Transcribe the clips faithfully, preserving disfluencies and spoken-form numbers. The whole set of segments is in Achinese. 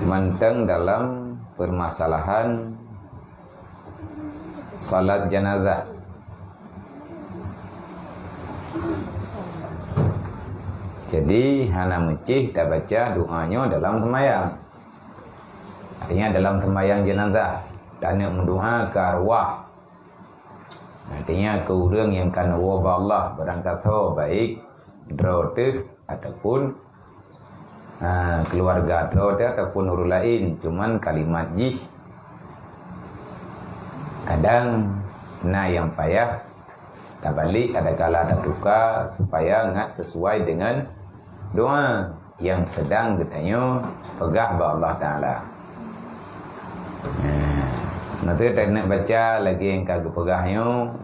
Mantong dalam permasalahan salat jenazah. Jadi, hana meucih tabaca doa nyoe dalam seumayang. Artinya, dalam seumayang jenazah, taneuk meudoa keu arwah. Artinya, keu ureuëng nyang ka neuwoe bak Allah, barangkasoe baik droe teuh ataupun, ha, keuluwarga droe teuh ataupun ureuëng laén. Cuman kalimat jih kadang na nyang payah tabalek, adakala tatuka supaya ngat sesuai dengan doa nyang seudang geutanyoe peugah bak Allah Taala. Nah, maka taneuk baca lagée nyang ka geupeugah nyoe.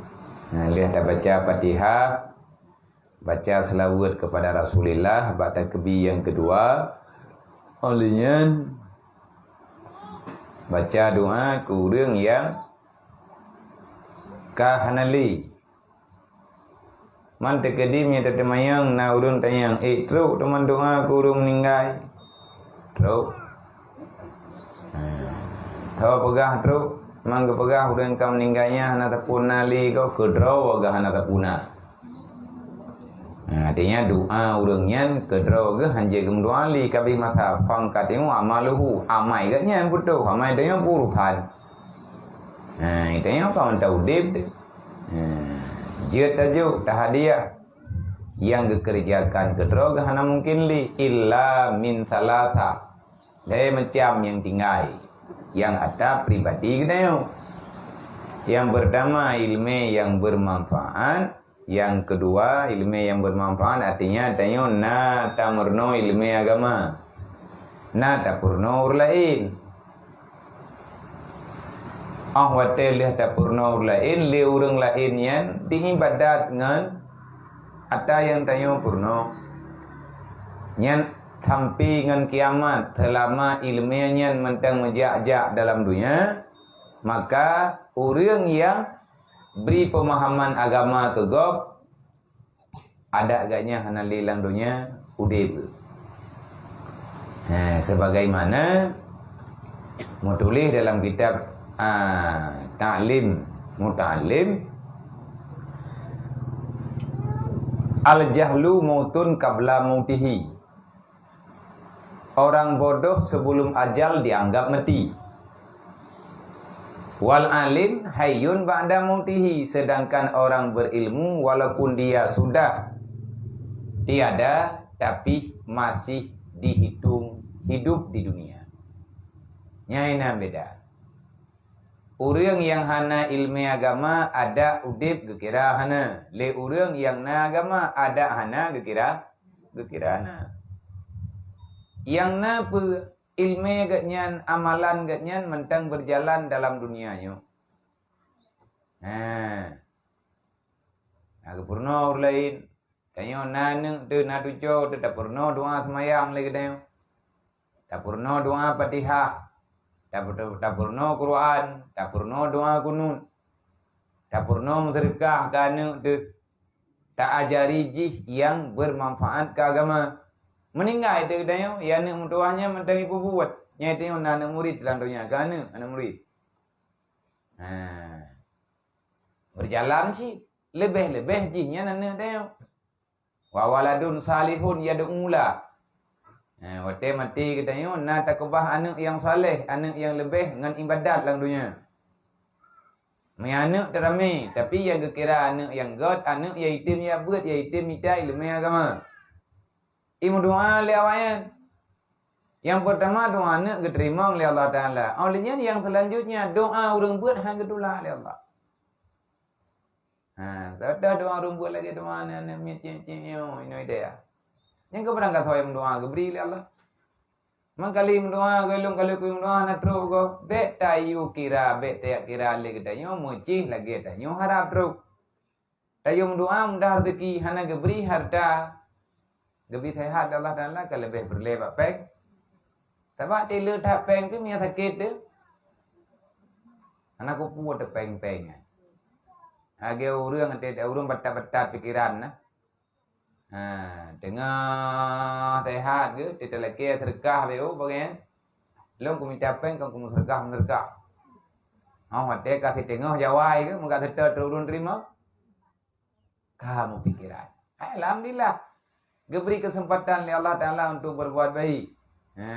Nah, lheueh tabaca Fatihah, baca seulaweuet keupada Rasulullah bak takbir nyang keudua. Óh lheueh nyan, baca doa keu ureuëng nyang ka hana lé. Man teukeudi meunyoe tateumanyong na ureuëng tanyong, "Eh, trok teuma doa keu ureuëng meuninggai?" Trok. Tho peugah trok, man geupeugah ureuëng ka meuninggai nyan hana tapuna lé goh, keudroe goh hana tapuna. Nah, artinya doa ureuëng nyan keudroe geuh hanjeuet geumeudoa lé, kabeh masa fangkat ilmu amaluhu, amai geuh nyan putôh, amai tanyoe peurusan. Nah, tanyoe ka mantong udeb teuh. Nah, jeuet tajok, tahadiah. Nyang geukeureujakan keudroe geuh hana mungken lé, illa min salasa. Lhée macam nyang tinggai, nyang atra pribadi geutanyoe. Nyang peurtama, iéleumé nyang beumanfaat. Nyang keudua, iéleumé nyang beumanfaat, artinya tanyoe na tameurunoe iéleumé agama, na tapeurunoe ureuëng laén. Óh watée lheueh tapeurunoe ureuëng laén, lé ureuëng laén nyan diibadat ngon atra nyang tanyoe peurunoe. Nyan sampai ngon kiamat, seulama iéleumé nyan mantong meujak-jak dalam donya, maka ureuëng nyang bri peumahaman agama keu gob, adak geuh nyan hana lé lam donya, udeb. Ha, sebagaimana meutuléh dalam kitab, a, Ta'lim Muta'allim, "Al-jahlu mautun qabla mautihi." Orang bodoh sebelum ajal dianggap mati. "Wal alim hayyun ba'da mautihi," sedangkan orang berilmu walaupun dia sudah tiada, tapi masih dihitung hidup di dunia. Nyan na beda. Ureuëng nyang hana iéleumé agama adak udeb geukira hana, lé ureuëng nyang na agama adak hana geukira, geukira na. Nyang na peue iéleumé geuhnyan, amalan geuhnyan mantong beujalan dalam dunia nyoe. Ha. Na geupeurunoe ureuëng laén. Tanyoe na aneuëk teuh, na cucoe teuh, tapeurunoe doa seumayang lé geutanyoe. Tapeurunoe doa Fatihah. Tapeu-, tapeurunoe Quran. Tapeurunoe doa kunut. Tapeurunoe meuseudeukah keu aneuëk teuh. Taajari jih nyang beumanfaat keu agama. Meuninggai teuh geutanyoe, ya aneuëk meutuwah nyan mantong jipeubuet. Nyan tanyoe na aneuëk murit lam donya, keu aneuëk, aneuëk murit. Ha. Beujalan cit, leubeh-leubeh jih nyan aneuëk tanyoe. "Wa waladun salihun yad'u la." Ha, watée maté geutanyoe na takeubah aneuëk nyang saleh, aneuëk nyang leubeh ngon ibadat lam donya. Meunyoe aneuëk teuramé, tapi nyang geukira aneuëk nyang gét, aneuëk nyang item jak beuet, nyang item mita iéleumé agama. Imeudoa lé awaknyan. Nyang peurtama doa aneuëk geuteurimong lé Allah Taala. Óh lheueh nyan nyang seulanjutnya doa ureuëng beuet hana geutulak lé Allah. Ha, teutoh doa ureuëng beuet lagée doa aneuëk-aneuëk miet cék-cék nyoe, inoe idéh. Nyang keu barangkasoe nyang meudoa geubri lé Allah. Mangkali meudoa, goh lom ka lheueh peue meudoa hana trok goh. Bék tayue kira, bék tajak kira lé geutanyoe meucih lagée tanyoe harab trok. Tayue meudoa mudah rezeki, hana geubri harta, geubri sehat Allah Taala ka leubeh peureulée bak péng. Sabab teuh le that péng teuh meunyo sakét teuh, hana kupeue teuh péng-péng nyan. Lagée ureuëng teuh, ureuëng batat-batat pikeran na. Ha, teungoh sehat geuh, teutalakée seudeukah beu bagian. Lôn kumita péng kon kumeuseudeukah-meuseudeukah. Ha, watée ka siteungoh jawai geuh, meuga seutôt trok ulôn teurimong. Ka meupikeran. Alhamdulillah. Geubri keuseumpatan lé Allah Taala untuk berbuat baik. Ha.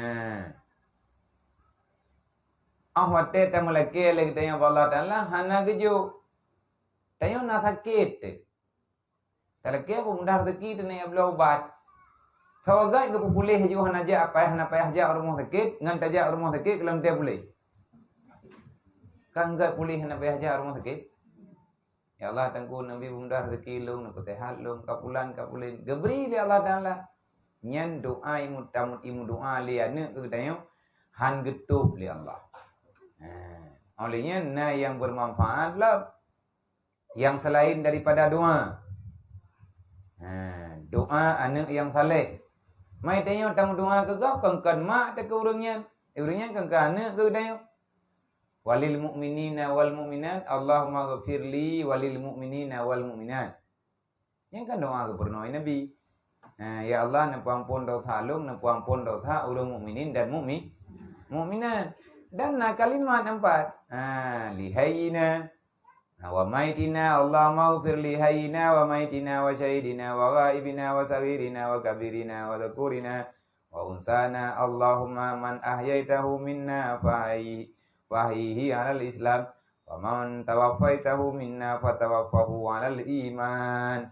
Ah watée tameulakée lé geutanyoe bak Allah Taala hana geujok. Tanyoe na sakét. Talakée peumudah rezeki teuneuk bloe ubat. Sawagat geupeupuléh ju hana jak, payah hana payah jak rumoh sakét, ngon tajak rumoh sakét keulam teupuléh. Kan geupuléh hana payah jak rumoh sakét. Ya Allah, Teungku, neubi peumudah rezeki lôn, neupeuseuhat lôn, ka pulan, ka pulen. Geubri lé Allah Taala. Nyan doa imu-, tamut imu doa lé aneuëk keu geutanyoe, han geutôb lé Allah. Ha. Oleh nyan na nyang bermanfaat lom. Yang selain daripada doa. Ha, doa aneuëk yang saleh. Mai tanyoe tameudoa keu gob, kon, kon mak teuh keu ureuëng nyan. Ureuëng nyan kon keu aneuëk keu geutanyoe. Walil mu'minina wal mu'minat, Allahumma ghafirli walil mu'minina wal mu'minat. Nyan kan doa geupeureunoe Nabi. Ha, ya Allah, neupeuampon dosa lôn, neupeuampon dosa ureuëng mukminin dan mukmi-, mukminat. Dan na kalimat empat. Ha, lihayyina, ha, wa maitina, Allahumma ghfir lihayyina wa maitina wa syahidina wa ghaibina wa saghirina wa kabirina wa dzakurina wa unsana, Allahumma man ahyaitahu minna fahyi-, fahyihi alal Islam, wa man tawaffaitahu minna fatawaffahu alal iman.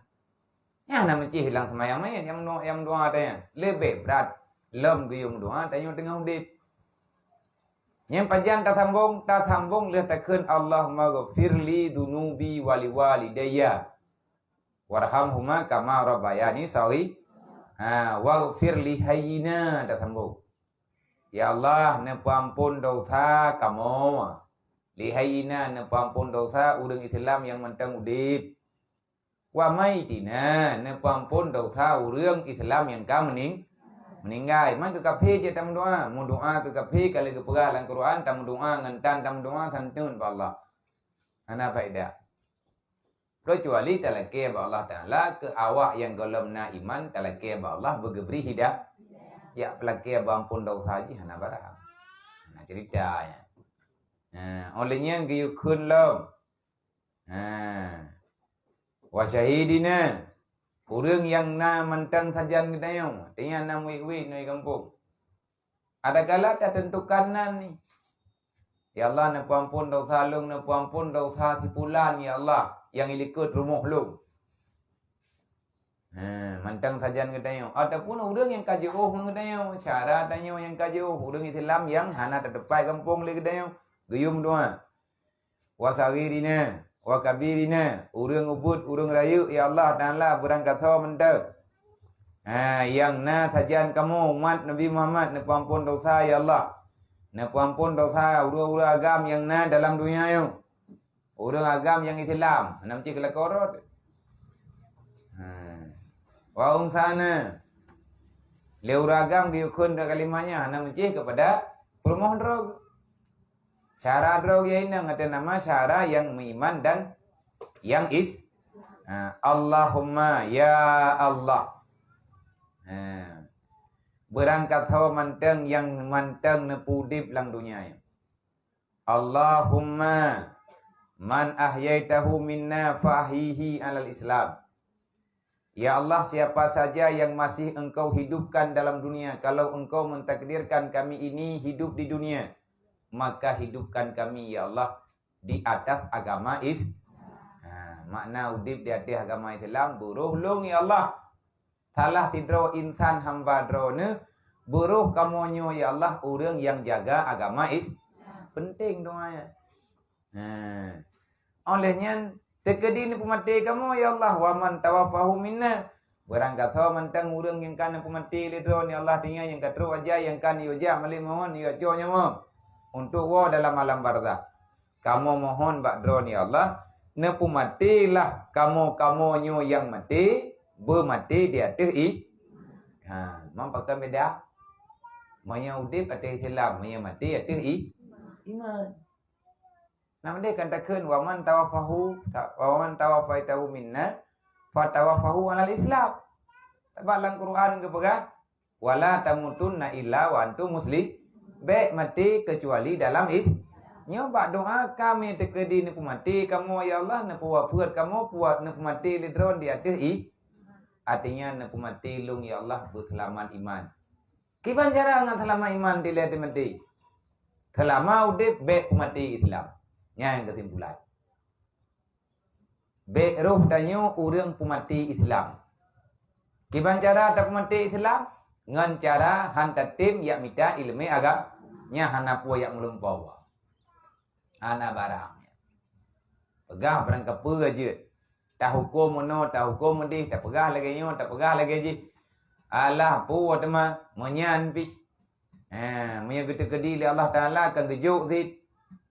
Nyan na meucih lam seumayang manyét nyang meudoa, nyang meudoa tanyoe. Leubeh brat lom geuyue meudoa tanyoe teungoh udeb. Nyang pajan tasambong, tasambong lheueh takheun, Allahumma ghafirli dzunubi wa liwalidayya. Warhamhuma kama rabbayani shaghi-, ha, waghfir li hayyina, tasambong. Ya Allah, neupeuampon dosa kamoe. Li hayyina, neupeuampon dosa ureuëng Islam nyang mantong udeb. Wa maitina, neupeuampon dosa ureuëng Islam nyang ka meuning-, meuninggai. Man keu kafé cit tameudoa. Meudoa keu kafé ka lheueh geupeugah lam Quran, tameudoa ngon tan tameudoa santeun bak Allah. Hana faedah. Keucuali talakée bak Allah Taala keu awak nyang gohlom na iman, talakée bak Allah beugeubri hidah-, jak peulakée beuampon dosa jih hana barang. Hana cerita nyan. Ha, oleh nyan geuyue kheun lom. Ha. Wa syahidina, ureuëng nyang na mantong sajan geutanyoe, artinya na muet-muet nui gampông. Adakala tateuntukan nan ni. Ya Allah, neupeuampon dosa lôn, neupeuampon dosa si pulan, ya Allah, nyang ilikot rumoh lôn. Ha, mantong sajan geutanyoe. Ataupun ureuëng nyang ka jiôh ngon geutanyoe, syara tanyoe nyang ka jiôh, ureuëng Islam nyang hana tateupat gampông lé geutanyoe, geuyue meudoa. Wa saghirina, wa kabirina, ureuëng ubit, ureuëng rayeuk, ya Allah Taala, beurangkasoe mantong. Ha, nyang na sajan kamoe umat Nabi Muhammad neupeuampon dosa, ya Allah. Neupeuampon dosa ureuëng-ureuëng agam nyang na dalam donya nyoe. Ureuëng agam nyang Islam, hana meucih keu lakoe rot. Ha. Wa unsana. Lé ureuëng agam geuyue kheun kalimah nyan, hana meucih keupada peurumoh droe. Syara droe geuinong ateueh nama syara nyang meuiman dan nyang is-, ha, Allahumma, ya Allah. Ha. Beurangkasoe mantong nyang mantong neupeuudeb lam donya nyoe. Allahumma man ahyaitahu minna fahyihi alal Islam. Ya Allah, siapa saja yang masih Engkau hidupkan dalam dunia, kalau Engkau mentakdirkan kami ini hidup di dunia, maka hidupkan kami, ya Allah, di atas agama Is-, ha, makna udeb di ateueh agama Islam, beurôh lôn, ya Allah. Salah sidroe insan hamba Droeneuh, beurôh kamoe nyoe, ya Allah, ureuëng nyang jaga agama Is-, penting doa nyan. Ha. Óh lheueh nyan, teukeudi neupeumaté kamoe, ya Allah, wa man tawaffahu minna. Beurangkasoe mantong ureuëng nyang ka neupeumaté lé Droeneuh, ya Allah, tinggai nyang ka trok ajai, nyang ka neuyue jak malaikat mohon, neuyue cok nyoe mohon untuk woe dalam alam barzakh. Kamoe mohon bak Droeneuh, ya Allah, neupeumatélah kamoe-kamoe nyoe nyang maté, beumaté di ateueh i-, ha, mang pakon beda? Meunyoe udeb ateueh Islam, meunyoe maté ateueh i-, iman. Nah, deh kan takheun, "Wa man tawaffahu, ta-, wa man tawaffaitahu minna, fatawaffahu alal Islam." Sabab lam Quran geupeugah, "Wala tamutunna illa wa antum muslim." Bèk maté keucuali dalam is-, nyoe bak doa kami teukeudi neupeumaté kamoe, ya Allah, neupeuwafeuet kamoe, puat neupeumaté lé droe di ateueh i-, artinya neupeumaté lôn, ya Allah, beuseulamat iman. Kiban cara ngon seulamat iman dilèe teumaté? Seulama udép bèk peumaté Islam. Nyan keusimpulan. Bèk roh tanyoe ureueng peumaté Islam. Kiban cara tapeumaté Islam? Ngon cara han tatem jak mita ileumèe agam, nyan hana peue jak meulumpoe. Hana barang. Peugah barang kapeue jeuet. Tahuköm meunoe, tahuköm meudéh, tapeugah lagèe nyoe, tapeugah lagèe jih. Alah, peue teuma, meunyan pih. Ha, meunyoe geuteukeudi lé Allah Taala ka geujok cit.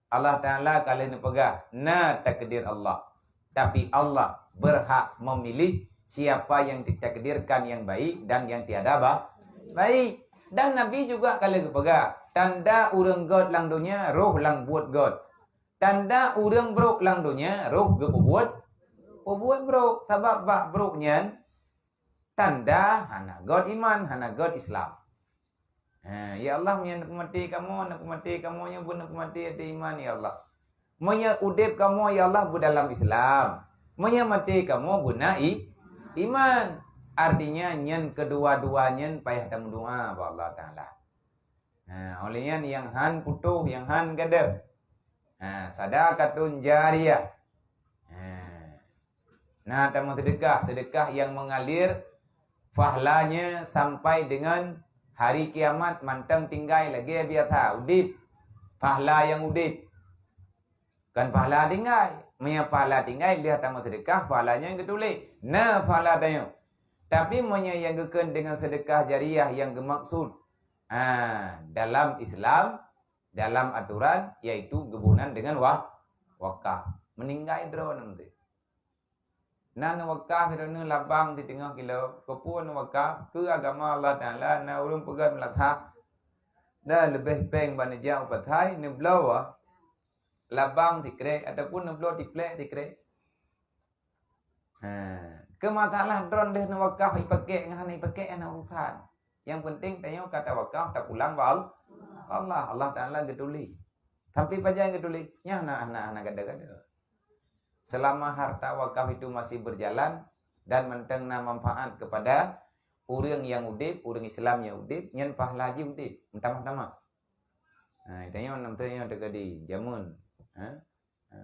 Allah Taala ka lheueh neupeugah, na takdir Allah. Tapi Allah berhak memilih siapa yang ditakdirkan yang baik dan yang tiada ba-, baik. Dan Nabi juga ka lheueh geupeugah, tanda ureueng gèt lam donya, roh lam buet gèt. Tanda ureueng brok lam donya, roh geupeubuet, peubuet brok. Sabab bak brok nyan, tanda hana gèt iman, hana gèt Islam. Ha, ya Allah, meunyoe neupeumaté kamoe, neupeumaté kamoe nyoe beu neupeumaté ateueh iman, ya Allah. Meunyoe udép kamoe, ya Allah, beu dalam Islam. Meunyoe maté kamoe beuna i-, iman. Artinya nyan keudua-dua nyan payah tameudoa bak Allah Taala. Ha, oleh nyan nyang han putôh, nyang han gadôh. Ha, sadaqatun jariyah. Ha. Na tameuseudekah, seudekah nyang mengalir pahalanya sampai dengan hari kiamat mantong tinggai lagèe biasa udép. Pahala nyang udép. Kon pahala tinggai. Meunyoe pahala tinggai, lheueh tameuseudekah, pahalanya geutuléh. Na pahala tanyoe. Tapi meunyoe nyang geukheun dengan seudekah jariyah nyang geumaksud, ha, dalam Islam, dalam aturan, yaitu geuboh nan dengan wa-, wakaf. Meuninggai droeneuh teuh. Na neuwakaf droeneuh labang siteungoh kilo, keupeue neuwakaf? Keu agama Allah Taala, na ureueng peugöt meulasah. Na leubeh péng bak neujak u pasai, neubloe labang sikrek ataupun neubloe tiplek sikrek. Ha, keu masalah droeneuh neuwakaf ipakék ngon hana ipakék hana urusan. Nyang penting tanyoe ka tawakaf tapulang bak Al-, Allah. Allah Taala geutuléh. Sampai pajan geutuléh, nyan hana, hana, hana gada-gada. Selama harta wakaf itu masih berjalan dan mantong na manfaat kepada ureueng nyang udép, ureueng Islam nyang udép, nyan pahala jih udép, meutamah-tamah. Ha, tanyoe nam tanyoe teuka di jameun. Ha? Ha.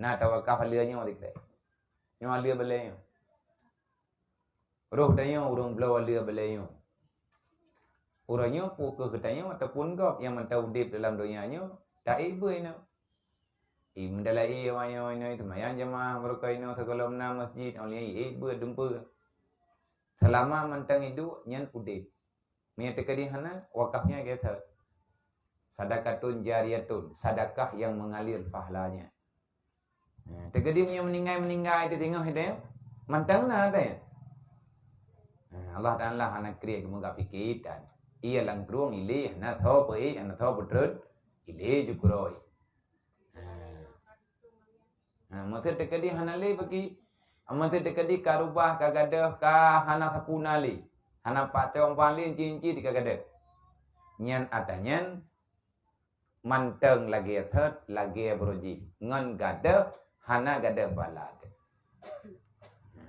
Na tawakaf aleue nyoe dikeu. Nyoe aleue balèe nyoe. Roh tanyoe ureueng bloe aleue balèe nyoe. Uroe nyoe peu keuh geutanyoe ataupun gob nyang mantong udép dalam donya nyoe, taék beuet inoe. Ih, meudalai wanyoe inoe, seumayang jamaah meureuka inoe sigohlom na masjid, óh lheueh nyan ék beuet dumpeue. Seulama mantong iduek nyan udép. Meunyoe teukeudi hana, wakafnya gét that. Sadaqatun jariyatun, sadakah yang mengalir pahalanya. Ha, teukeudi meunyoe meuninggai-meuninggai teutinggai teuh, mantong na teuh. Ha, Allah Taala hana kriet keumeugah pike tan. Ia lam krueng ilé hana tho peuék, hana tho peutrön, ilé ju keurôi. Ha. Ha, meusé teukeudi hana lé bagi. Meusé teukeudi ka rubah, ka gadôh, ka hana sapeue na lé. Hana pat teumpang lé, inci-inci di ka gadôh. Nyan ata nyan mantong lagèe thot, lagèe beuroji. Ngon gadôh, hana gadôh pahala teuh. Ha.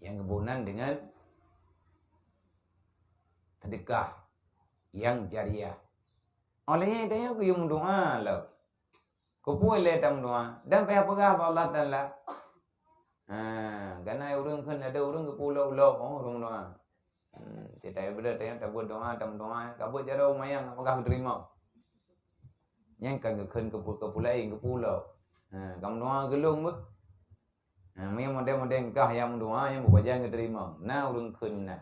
Nyang geuboh nan deungon sedekah nyang jariah. Óh lheueh nyan tanyoe geuyue meudoa lom. Keupeue lé tameudoa dan payah peugah bak Allah Taala. Ha, kana ureueng kheun ada ureueng geupeu ulok-ulok, oh, ureueng doa. Hmm, cetai beudôh tanyoe tabuet doa, tameudoa, ka buet jaroe meumayang, apakah geuteurimong? Nyan ka geukheun keupeue-keupeue laén, geupeu ulok. Ha, ka meudoa geulong beuh. Ha, meunyoe model-model kah nyang meudoa nyang beubajan geuteurimong, na ureueng kheun meunan.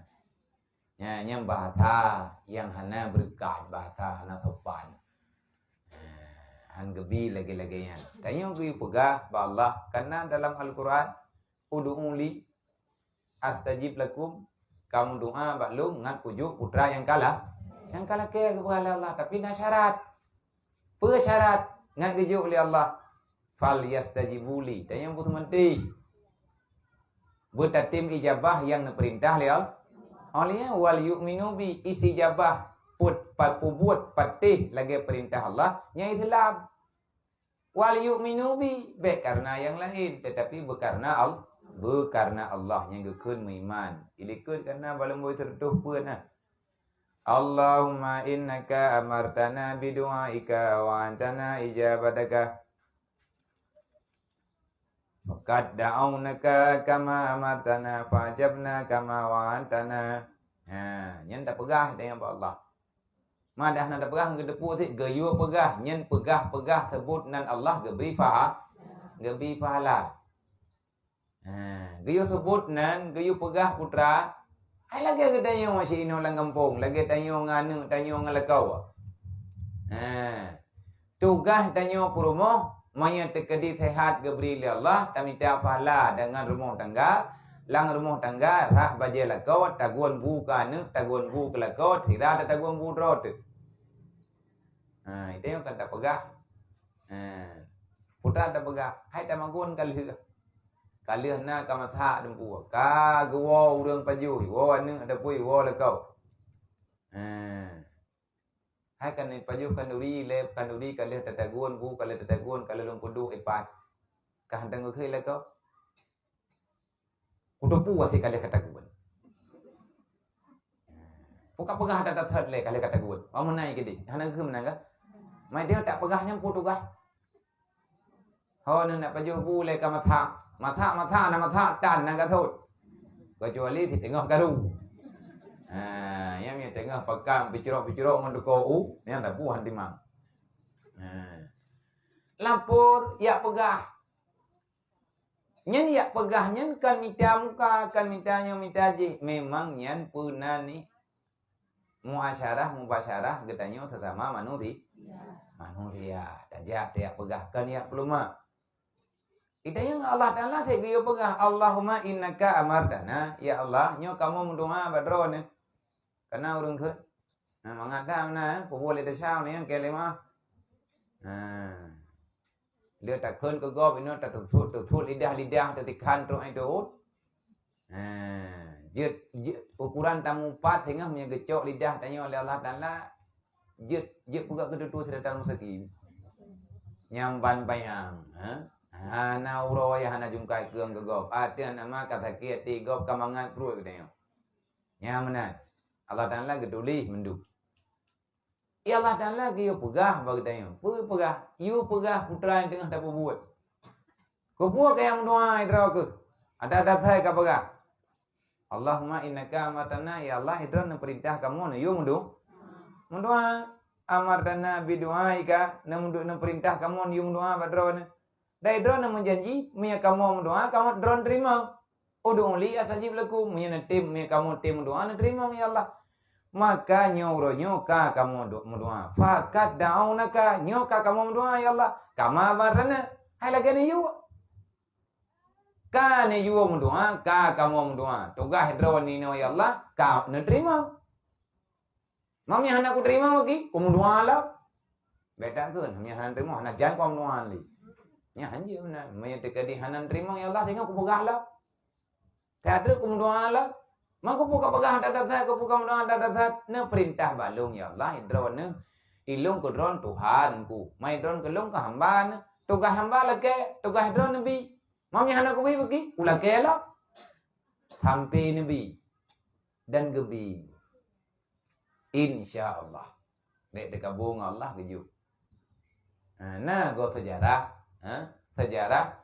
Nyan, nyan bahasa nyang hana beureukat, bahasa hana sopan. Ha, han geubi lagèe-lagèe nyan. Tanyoe geupeugah bak Allah, kana dalam Al-Quran, "Ud'uni astajib lakum," kamu doa bak lôn ngat kujok putra nyang ka la-, nyang ka lakèe geupeugah lé Allah, tapi na syarat. Peue syarat ngat geujok lé Allah? "Falyastajibu li." Tanyoe beuseumeuntih. Beutatem ijabah nyang neupeurintah lé Allah. Oleh nyan, "Wal yu'minu bi", istijabah, put-, pa-, peubuet patéh lagée peurintah Allah, nyan Islam. "Wal yu'minu bi", bék kareuna nyang laén, teutapi beukareuna Al-, beukareuna Allah nyang geukheun meuiman. Ilikot kareuna balom boh seureutôh peuet na. "Allahumma innaka amartana bidu'aika wa antana ijabataka. Faqad da'aunaka kama amartana, fa'ajabna kama wa'adtana." Ha, nyan tapeugah deungon Allah. Madah na tapeugah geuteupeue sit, geuyue peugah, nyan peugah-peugah seubut nan Allah geubri paha-, geubri pahala. Ha, geuyue seubut nan, geuyue peugah putra, hai lagée geutanyoe si inoe lam gampông, lagée tanyoe ngon aneuëk, tanyoe ngon lakoe. Ha, tugaih tanyoe peurumoh, meunyoe teukeudi seuhat geubri lé Allah, tamita pahala deungon rumoh tangga, lam rumoh tangga rhah bajée lakoe, tagun bu keu aneuëk, tagun bu keu lakoe, sira tatagun bu droe teuk. Ha, geutanyoe kan tapeugah. Ha, putra tapeugah, hai tamagun ka lheueh. Ka lheueh na ka masak dumpeue. Ka geuwoe ureuëng pajoh, woe aneuëk, atapui woe lakoe. Ha. Hai kan pajoh khanduri, lé khanduri ka lheueh tatagun, bu ka lheueh tatagun, ka lheueh lôn peuduek ipat. Ka hana tanggoh keu lakoe. Kuteupeue sit ka lheueh ka tagun. Peue ka peugah that-that lé ka lheueh ka tagun. Wah meunan keudeh. Hana geukheun meunan ka? Mai dia tak peugah nyang peue tugaih. Ho na nak pajoh bu lé ka masak. Masak, masak, na masak, tan na gasot. Kecuali si teungoh karu. Ha, nyang, nyang teungoh pakam picrok-picrok ngon teuko u, nyang tapu han timang. Ha. Lapor, yak peugah. Nyan yak peugah nyan kan mita muka, kan mita nyoe mita jih. Memang nyan peuna nih muasyarah, mubasyarah geutanyoe sesama manusi-, manusia. Tajak tiyak peugah kan yak peuleumak. Geutanyoe ngon Allah Taala sit geuyue peugah, "Allahumma innaka amartana." Ya Allah, nyoe kamoe meudoa bak droeneuh. Kana ureuëng kheun. Nah, mangat dah meunan, peubuet lé desya meunan nyang keu lima. Nah. Lé takheun keu gob inoe tatuthut-tuthut lidah-lidah teutikhan trok ai tuut. Nah, jeuet, jeuet ukuran tamupat singoh meunyoe geucok lidah tanyoe lé Allah Taala, jeuet, jeuet peugah keu tutoe siratal mustaqim. Nyang ban panyang, ha? Hana uroe hana jungkai keueng keu gob. Até nama ka sakét até gob ka mangat pruet geutanyoe. Nyang meunan, Allah Taala geutuléh mandum. Ya Allah Taala geuyue peugah bak geutanyoe. Peue peugah? Yue peugah putra nyang teungoh tapeubuet. Keupeue kayang meudoa droe keuh? Ada dasai ka peugah. Allahumma innaka amartana, ya Allah, droe neupeurintah kamoe neuyue meudo-, meudoa. Amartana bidu'aika, neupeurintah kamoe neuyue meudoa bak droeneuh. Dan droeneuh meujanji, meunyoe kamoe meudoa, kamoe droeneuh teurimong. "Ud'uni astajib lakum." Meunyoe neutem, meunyoe kamoe tem meudoa, neuteurimong, ya Allah. Maka nyoe uroe nyoe ka kamoe do-, meudoa. "Faqad da'aunaka." Nyoe ka kamoe meudoa, ya Allah. "Kama amartana." Hai lagée neuyue. Ka neuyue meudoa, ka kamoe meudoa. Tugaih droeneuh inoe, ya Allah, ka neuteurimong. Meunyoe hana kuteurimong lagi, kumeudoa lom. Bék takheun, meunyoe hana teurimong, hana jan kumeudoa lé. Nyan hanjeuet meunan. Meunyoe teukeudi hana teurimong, ya Allah, singoh kupeugah lom. Teuma kumeudoa lom. Maka peue kapeugah that-that, kapeugah meudoa that-that. Neupeurintah bak lôn, ya Allah, droeneuh. Ilôn keu droeneuh Tuhanku. Mai droeneuh keu lôn keu hamba neuh. Tugaih hamba lakée, tugaih droeneuh neubi. Meunyoe hana kubi bagi, ulakée lom. Sampai neubi. Dan geubi. Insya Allah. Bék teugabong ngon Allah geujok. Ha, na goe seujarah, ha, seujarah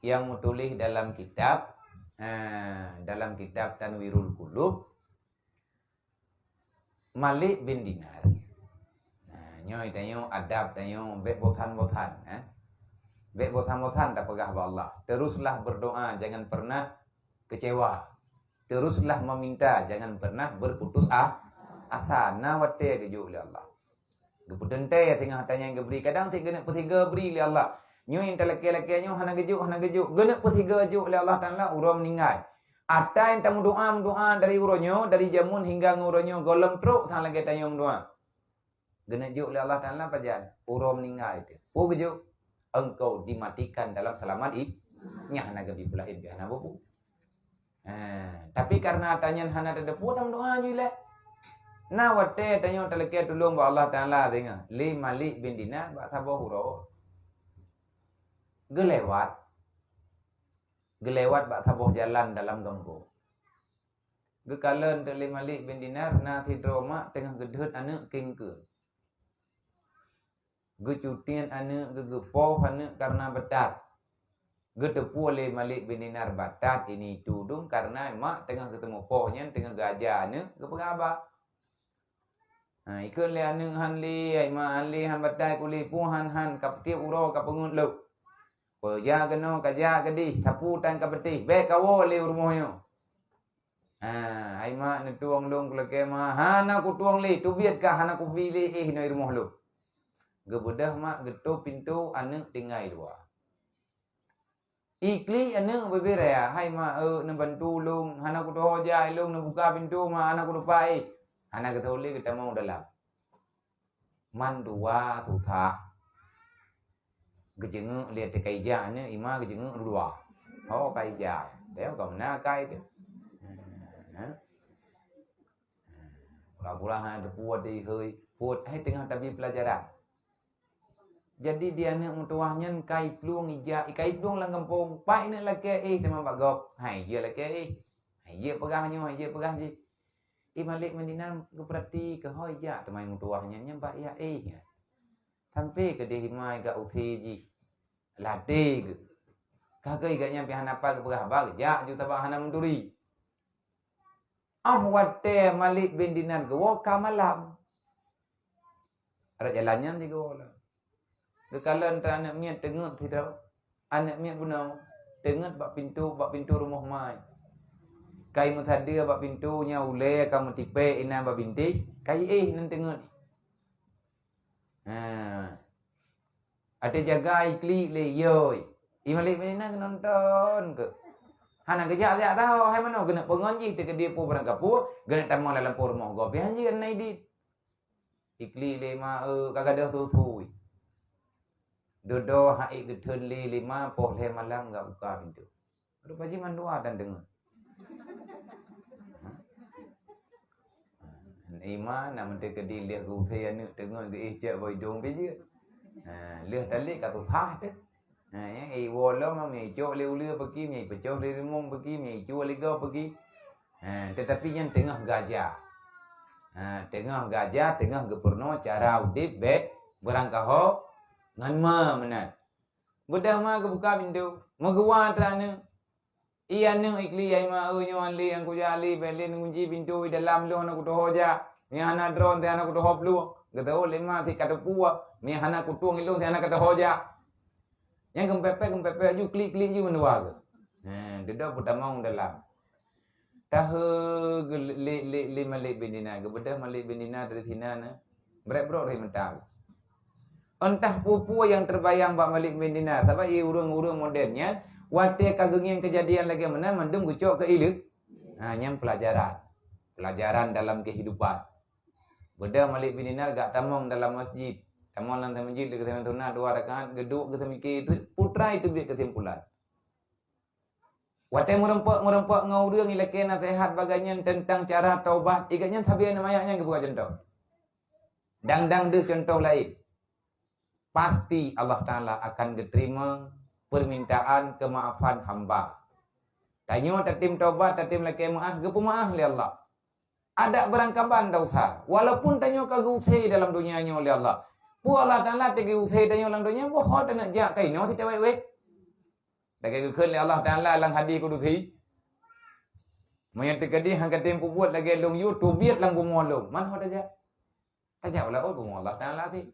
nyang meutuléh dalam kitab, ha, dalam kitab Tanwirul Qulub, Malik bin Dinar. Ha, nyoe tanyoe adab tanyoe bék bosan-bosan, ha. Bék bosan-bosan tapeugah bak Allah. Teruslah berdoa, jangan pernah kecewa. Teruslah meminta, jangan pernah berputus a-, asa. Na watée geujok lé Allah. Geupeuteuntée teungoh ata nyang geubri. Kadang sit geuneuk peusigoe bri lé Allah. Nyoe nyang talakée-lakée nyoe hana geujok, hana geujok. Geuneuk peusigoe jok lé Allah Taala uroe meuninggai. Ata nyang tameudoa, meudoa dari uroe nyoe, dari jameun hingga ngon uroe nyoe, gohlom trok sang lagée tanyoe meudoa. Geuneuk jok lé Allah Taala pajan? Uroe meuninggai teuh. Peue geujok? Engkau dimatikan dalam seulamat i-, nyan hana geubi peulaén pih hana bubu. Ha, tapi karena tanyan hana teudepu, tameudoa ju ilée. Na watée tanyoe talakée tulông bak Allah Taala singoh, lé Malik bin Dinar bak saboh uroe. Geulewat. Geulewat bak saboh jalan dalam gampông. Geukalon teuk lé Malik bin Dinar na sidroe mak teungoh geudhôt aneuëk kengkeue. Geucutiet aneuëk, geugeupoh aneuëk karena beutat. Geuteupeue lé Malik bin Dinar beutat ini tudum karena mak teungoh geuteumeung poh nyan teungoh geuaja aneuëk geupeugah haba. Ha, ikheun lé aneuëk, "Han lé, ai mak, han lé, han batai kulé, peue han, han, ka tieb uroe ka peungeut lôn. Peue jak keunoe, ka jak keudeh, sapeue tan ka peutéh, bék kawoe lé u rumoh nyoe." Ha, ai mak, neutueng lôn kulakée ma, hana kutueng lé, teubiet kah hana kubi lé éh inoe rumoh lôn. Geubeudôh mak geutôp pintoe, aneuëk tinggai luwa. Iklik aneuëk bubé raya, "Hai mak, eu, neubantu lôn, hana kutuho jak lôn, neubuka pintoe mak, hana kutupa éh." Hana geutho lé geutamong dalam. Mandua susah. Geujeungeuk lé teuka ija nyoe, ima geujeungeuk dua. Ho ka ija. Teuka meunan kai teuh. Pura-pura hana teupeue teuh hôi. Put, hai teungoh tabi peulajaran. Jadi di aneuëk meutuwah nyan kai plueng ija, kai plueng lam gampông. Pat ineuk lakée éh teuma bak gob. Hai jeuet lakée éh. Hai jeuet peugah nyoe, hai jeuet peugah jih. I Malik Madinah geupeurati keuhôi jak teuma meutuwah nyan, nyan bak jak éh nyan. Sampai keudeh imai gak use jih. Lade geuh. Ka geuh gak nyan pih hana pat geupeugah haba, geujak ju taba hana meuturi. Ah watée Malik bin Dinar geuwoe ka malam. Rot jalan nyan jih geuwoe lom. Geukalon teuk aneuëk miet teungeut sidroe. Aneuëk miet bunoe teungeut bak pintoe, bak pintoe rumoh mai. Kai meusadeue bak pintoe nyan ulée ka meutipék inan bak bintéh, kai éh nan teungeut. Ha. Até jaga iklik lé yôi. I Malik Madinah geunonton keuh. Hana geujak-jak taho hai manoe geuneuk peungon jih teukeudi peue barang kapeue, geuneuk tamong lam lampôh rumoh gob pih hanjeuet na idit. Iklik lé ma, eu, ka gadôh susui. Dudoe hai geutheun lé lima poh lhée malam gak buka pintoe. Rupa jih mandua dan deungon. Ima na meuntée keudi lheueh geuusé aneuëk teungon geuéh cek bak idong pih jeuet. Ha, lheueh talek ka susah teuh. Ha, ya, iwoe lom mé icok lé uleue peuki, mé ipeucok lé rimong peuki, mé icok lé gob peuki. Ha, teutapi nyan teungoh geuaja. Ha, teungoh geuaja, teungoh geupeurunoe cara udeb bék beurangkaho ngon ma meunan. Beudôh ma geubuka pintoe, meugeuwa teuk aneuëk. I aneuëk iklik ai ma, eu nyoe han lé, nyang kujak lé, bék lé neungunci pintoe, i dalam lôn hana kutuho jak. Mé hana droe teuh hana kutuho plueng. Geuteuôt lé ma sit ka teupeue, mé hana kutueng ilôn sit hana kutuho jak. Nyang geumpepet-geumpepet ju klik-klik ju mandua geuh. He, dudoe peutamong dalam. Tahe geu-, lé, lé, lé Malik bin Dinar, geubeudôh Malik bin Dinar dari sinan na. Brek-brok dari mata. Entah peue-peue nyang teubayang bak Malik bin Dinar, sabab i ureuëng-ureuëng modern nyan, watée ka geungieng keujadian lagée meunan mandum geucok keu ileuek. Ha, nyan peulajaran. Peulajaran dalam kehidupan. Beudôh Malik bin Dinar gak tamong dalam masjid. Tamong lam masjid lé geutanyoe sunat dua rakaat, geuduek geuteumiki, putra itu biet keusimpulan. Watée meurumpok-meurumpok ngon ureuëng ilakée naseuhat bagai nyan teuntang cara taubat, i gobnyan sabe aneuëk manyak nyan geupeugah cuntoh. Dang-dang deuh cuntoh laén. Pasti Allah Taala akan geuteurimong peumintaan keumaafan hamba. Tanyoe tatem taubat, tatem lakée meuáh, geupeumaáh lé Allah. Adak beurangkaban desya, walaupun tanyoe ka geuusé dalam donya nyoe lé Allah. Peue Allah Taala teugeuusé tanyoe lam donya, boh ho taneuk jak keunoe sit wék-wék. Lagée geukheun lé Allah Taala lam hadis kudusi, "Meunyoe teukeudi han katem peubuet lagée lôn yue, teubiet lam bumoe lôn." Man ho tajak? Tajak u laôt bumoe Allah Taala sit.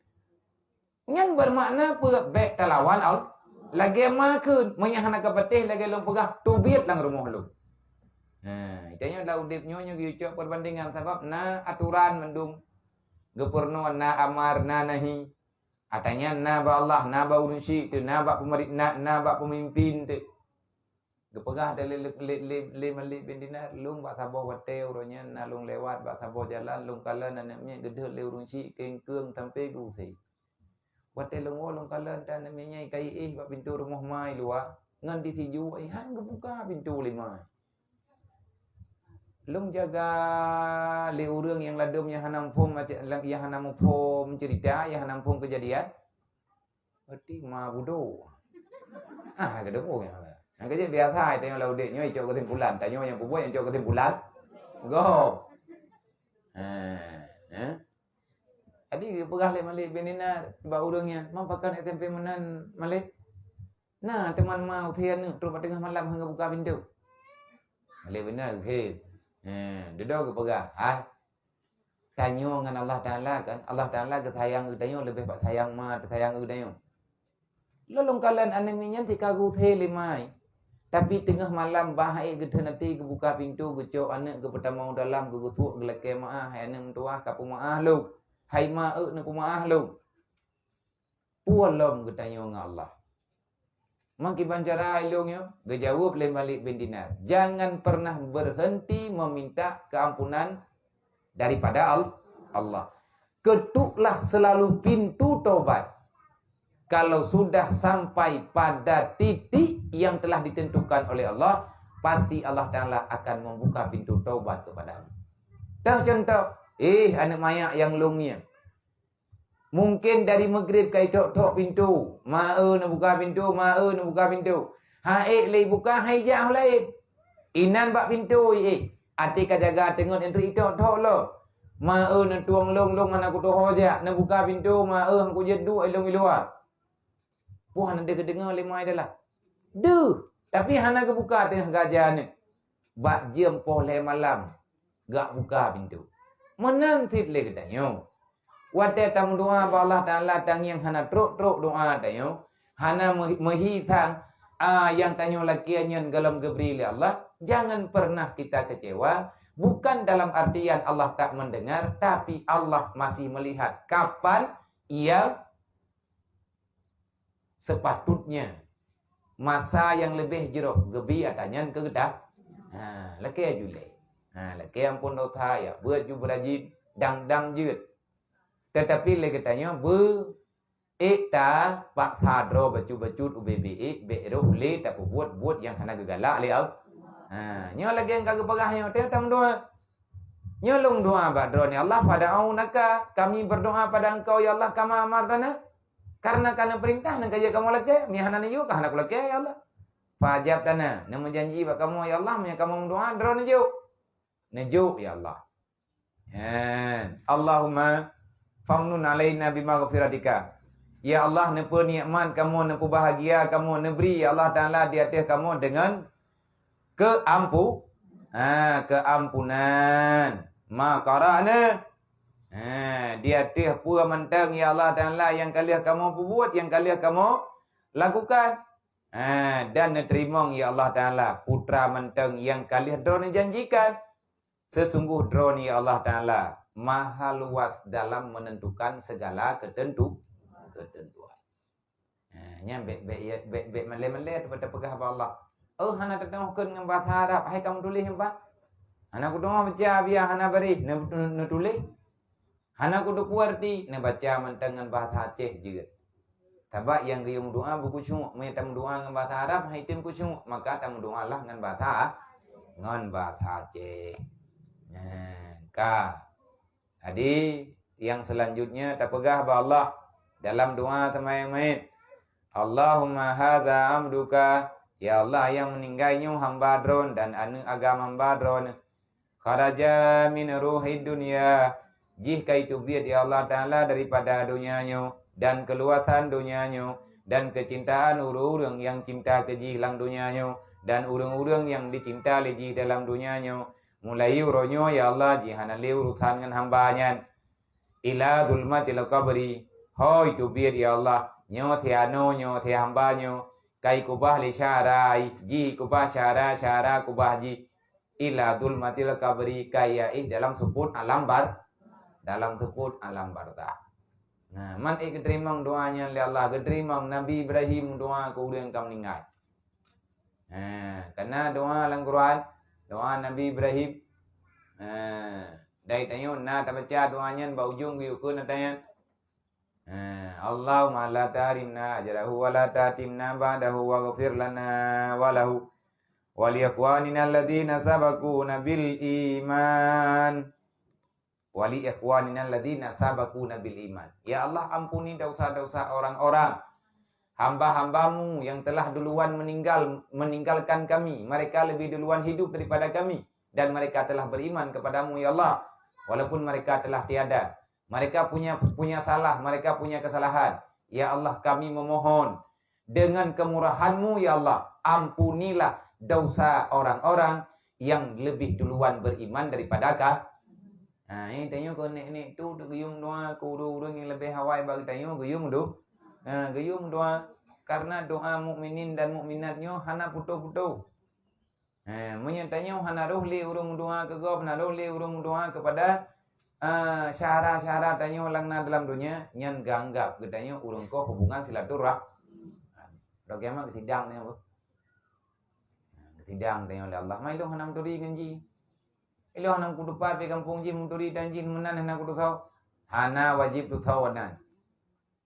Nyan beumakna peue? Bék talawan Allah. Lagée ma kheun, meunyoe hana kapatéh lagée lôn peugah, teubiet lam rumoh lôn. Nah, tanyoe lam udeb nyoe, nyoe geucok peubandingan sabab na aturan mandum. Geupeurunoe na amar, na nahi. Ata nyan na bak Allah, na bak ureuëng syik teuh, na bak peumeurintah, na bak peumimpin teuh. Geupeugah lé, lé, lé, lé, lé Malik bin Dinar, "Lôn bak saboh watée uroe nyan na lôn lewat bak saboh jalan, lôn kalon aneuëk miet geudhôt lé ureuëng syik kengkeung sampoe geuusé. Watée lôn woe lôn kalon tan aneuëk miet nyan ka iéh bak pintoe rumoh ma i luwa, ngon di sijuek ié han geubuka pintoe lé ma." Lôn jaga lé ureuëng nyang ladôm nyang hana muphom, nyang hana muphom cerita, nyang hana muphom keujadian. Berarti ma budo. Ah, na keudeueng nyang hana. Nyang keuh biasa tanyoe lam udeb nyoe icok keusimpulan. Tanyoe nyang peubuet nyang cok keusimpulan. Gob. Ha, eh. Jadi peugah lé Malik bin Dinar bak ureuëng nyan, "Ma pakon S M P meunan, Malik?" "Na teuma ma usé aneuëk trok bak teungoh malam hana buka pintoe." Malik bin Dinar, "Oke." Ha, dudoe geupeugah, "Hai, tanyoe ngon Allah Taala kan, Allah Taala geusayang keu tanyoe leubeh bak sayang ma teusayang keu tanyoe. Lôn lôn kalon aneuëk miet nyan teuka geusé lé ma, tapi teungoh malam bah ék geutheun até geubuka pintoe geucok aneuëk geupeutamong dalam geugeusuek geulakée meuáh, hai aneuëk meutuwah ka peumeuáh lôn, hai ma ék neupeumeuáh lôn. Peue lom geutanyoe ngon Allah?" "Ma kiban cara ilôn nyoe?" Geujaweueb lé Malik bin Dinar, "Jangan pernah berhenti meminta keampunan daripada Al-, Allah. Ketuklah selalu pintu tobat. Kalau sudah sampai pada titik yang telah ditentukan oleh Allah, pasti Allah Taala akan membuka pintu tobat kepadamu." Toh contoh, eh, aneuëk manyak nyang lôn ngieng. Mungken dari Maghrib ka ithok-thok pintoe, ma ék neubuka pintoe, ma ék neubuka pintoe. Ha ék lé buka, hai jak laén. Inan bak pintoe, eh, até ka jaga teungeut, enteuk ithok-thok lom. Ma ék neutueng lôn, lôn hana kutuho jak, neubuka pintoe, ma ék han kujeuet duek lôn i luwa. Peue hana deuh geudeungoe lé ma i dalam? Deuh, tapi hana geubuka teungoh geuaja nyan. Bak jeuem poh lhée malam, gak buka pintoe. Meunan cit lé geutanyoe. Watée tameudoá bak Allah Taala tangieng hana trok-trok doá tanyoe, hana meuhi-, meuhi sang, a, nyang tanyoe lakée nyan gohlom geubri lé Allah, jangan pernah kita kecewa. Bukan dalam artian Allah tak mendengar, tapi Allah masih melihat kapan ia sepatutnya masa nyang leubeh jroh geubi ata nyan keu geutanyoe. Ha, lakée ju lé. Ha, lakée amphon dosa, jak beuet ju beurajin, dang-dang jeuet. Teutapi lé geutanyoe beu ék tapaksa droe bacut-bacut ubé-bé ék, bék roh lé tapeubuet buet nyang hana geugalak lé Allah. Ha, nyoe lagée nyang ka geupeugah nyoe, teuh tameudoá. Nyoe lôn doá bak droeneuh, "Ya Allah, fada'aunaka, kami berdoa pada Engkau, ya Allah, kama amartana." Karena ka neupeurintah nyan ka jeuet kamoe lakée, meunyo hana neujok ka hana kulakée, ya Allah. Fa'ajabtana, neumeujanji bak kamoe, ya Allah, meunyo kamoe meudoá, droeneuh jok. Neujok, ya Allah. Nyan. Allahumma famnun alaina bimaghfiratika. Ya Allah, neupeunikmat kamoe, neupeubahgia kamoe, neubri, ya Allah Taala, di ateueh kamoe deungon keampu-, ha, keampunan. Ma qara'na. Ha, di ateueh peue mantong, ya Allah Taala, nyang ka lheueh kamoe peubuet, nyang ka lheueh kamoe lakukan. Ha, dan neuteurimong, ya Allah Taala, putra mantong nyang ka lheueh Droeneuh janjikan. Sesungguh Droeneuh, ya Allah Taala, maha luas dalam menentukan segala ketentu-, ketentuan. Ha, nyan bék, bék, bék, bék malée-malée teupeugah bak Allah. Oh, hana teutuléh kheun ngon bahasa Arab, hai kamoe tuléh nyan, Pak. Hana kudeungoe baca, biar hana bareh, neu-, neu-, neutuléh. Hana kuteupeu arti, neubaca mantong ngon bahasa Aceh jeuet. Sabab nyang geuyue meudoá beukhusyuk, meunyo tameudoá ngon bahasa Arab, hai tem khusyuk, maka tameudoálah ngon bahasa, ngon bahasa Aceh. Nyan, ka. Jadi, nyang selanjutnya tapeugah bak Allah dalam doá seumayang manyét, "Allahumma hadza abduka," ya Allah, nyang meuninggai nyoe hamba Droeneuh dan aneuëk agam hamba Droeneuh. "Kharaja min ruhid dunya," jih ka iteubiet, ya Allah Taala, daripada donya nyoe dan keuluwasan donya nyoe dan keucintaan ureuëng-ureuëng nyang cinta keu jih lam donya nyoe dan ureuëng-ureuëng nyang jicinta lé jih dalam donya nyoe. Mulai uroe nyoe, ya Allah, jih hana lé urusan ngon hamba nyan. Ila zulmatil qabri. Hôi teubiet, ya Allah, nyoe si anoe, nyoe si hamba nyoe, ka ikeubah lé syara, jih ikeubah syara, syara keubah jih. Ila zulmatil qabri, ka iéh dalam seupôt alam bar-, dalam seupôt alam barzakh. Nah, man ék geuteurimong doá nyan lé Allah, geuteurimong Nabi Ibrahim doá keu ureuëng ka meuninggai. Ha, kana doá lam Quran, doá Nabi Ibrahim. Ha, dai tanyoe na tabaca doá nyan bak ujong geuyue kheun ata nyan. Ha, Allahumma la tahrimna ajrahu wa la tahtimna ba'dahu waghfir lana wa lahu. Wa li ikhwanina alladzina sabaquna bil iman. Wa li ikhwanina alladzina sabaquna bil iman. Ya Allah, ampuni dosa-dosa orang-orang hamba-hamba-Mu yang telah duluan meninggal, meninggalkan kami. Mereka lebih duluan hidup daripada kami, dan mereka telah beriman kepada-Mu, ya Allah. Walaupun mereka telah tiada, mereka punya, punya salah, mereka punya kesalahan. Ya Allah, kami memohon dengan kemurahan-Mu, ya Allah, ampunilah dosa orang-orang yang lebih duluan beriman daripada ka-, ha, eh, tanyoe keu nek-nek tu, tu geuyue meudoa keu ureueng-ureueng nyang leubeh awai bak geutanyoe, geuyue meudo-, ha, geuyue meudoa. Karena doa mukminin dan mukminat nyoe hana putôh-putôh. Ha, meunyoe tanyoe hana roh lé ureueng meudoa keu gob, hana roh lé ureueng meudoa keupada, ah, syedara-syedara tanyoe nyang na dalam donya, nyan geuanggab geutanyoe ureueng koh hubungan silaturah-, Roh kiamat geusidang tanyoe. Geusidang tanyoe lé Allah. Ma ilôn hana meuturi ngon jih. Ilôn hana kutupat di gampông jih, meuturi dan jih meunan hana kutusoe. Hana wajéb tusoe nan.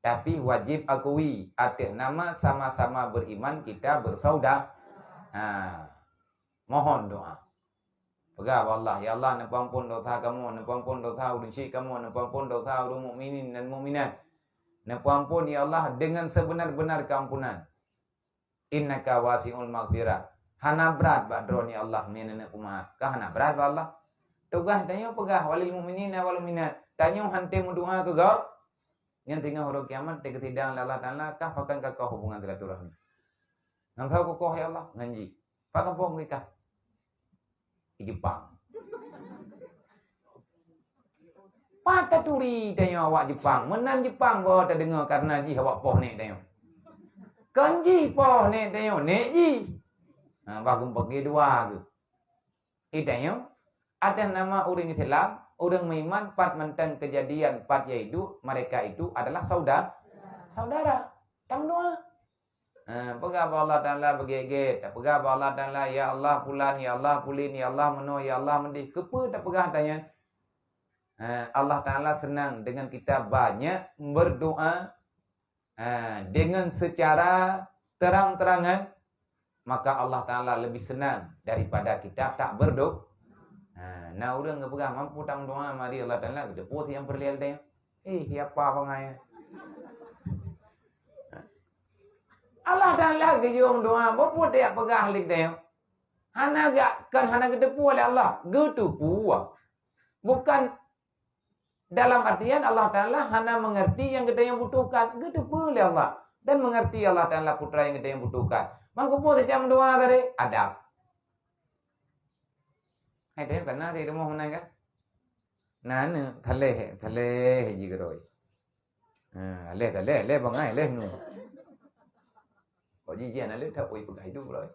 Tapi wajéb akui ateueh nama sama-sama beriman kita bersaudara. Ha. Mohon doa. Peugah bak Allah, "Ya Allah, neupeuampon dosa kamoe, neupeuampon dosa ureueng syik kamoe, neupeuampon dosa ureueng mukminin dan mukminat. Neupeuampon, ya Allah, dengan sebenar-benar keampunan. Innaka wasi'ul maghfirah." Hana brat bak Droeneuh, ya Allah, meunyoe Nenek peumaaf. Ka hana brat bak Allah. Tugaih tanyoe peugah, "Walil mu'minina wal mu'minat." Tanyoe han tém meudoa keu gob. Nyan teungoh uroe kiamat, teuk geusidang lé Allah Taala, kah pakon ka koh hubungan silaturahmi. Ngon soe kukoh, ya Allah? Ngon jih. Pakon poh meunikah? Di Jepang. Pat taturi tanyoe awak Jepang. Meunan Jepang bah tadeungoe karena jih awak poh nek tanyoe. Kon jih poh nek tanyoe, nek jih. Ha, bah geupeuke dua geuh. Di tanyoe, ateueh nama ureueng Islam, ureueng meuiman, pat mantong keujadian, pat yaitu mereka itu adalah sauda-, saudara. Tameudoa. Ha, peugah bak Allah Taala beugét-gét. Tapeugah bak Allah Taala, "Ya Allah pulan, ya Allah pulin, ya Allah meunoe, ya Allah meudéh." Keupeue tapeugah tanyoe? Ha, Allah Taala senang dengan kita banyak berdoa, ha, dengan secara terang-terangan, maka Allah Taala lebih senang daripada kita tak berdo-, ha, na ureueng geupeugah, "Mampu tameudoa, mari Allah Taala geuteupeue nyang peureulée geutanyoe." Eh, siapa bangai? Allah Taala geuyue doa, bukon dia peugah lé geutanyoe. Hana gak, kan hana geuteupeue lé Allah, geuteupeue. Bukan dalam artian Allah Taala hana mengerti yang geutanyoe butuhkan, geuteupeue lé Allah dan mengerti Allah Taala putra yang geutanyoe butuhkan. Mangkeupeue sejam doa tadi, adab. Hai teuh kana di rumoh meunan kah? Na, na, thaleh, thaleh ji keudroe. Ha, leh, thaleh, leh bangai, leh nu. Kok jijian na leh, tak pui peugah hidup keudroe.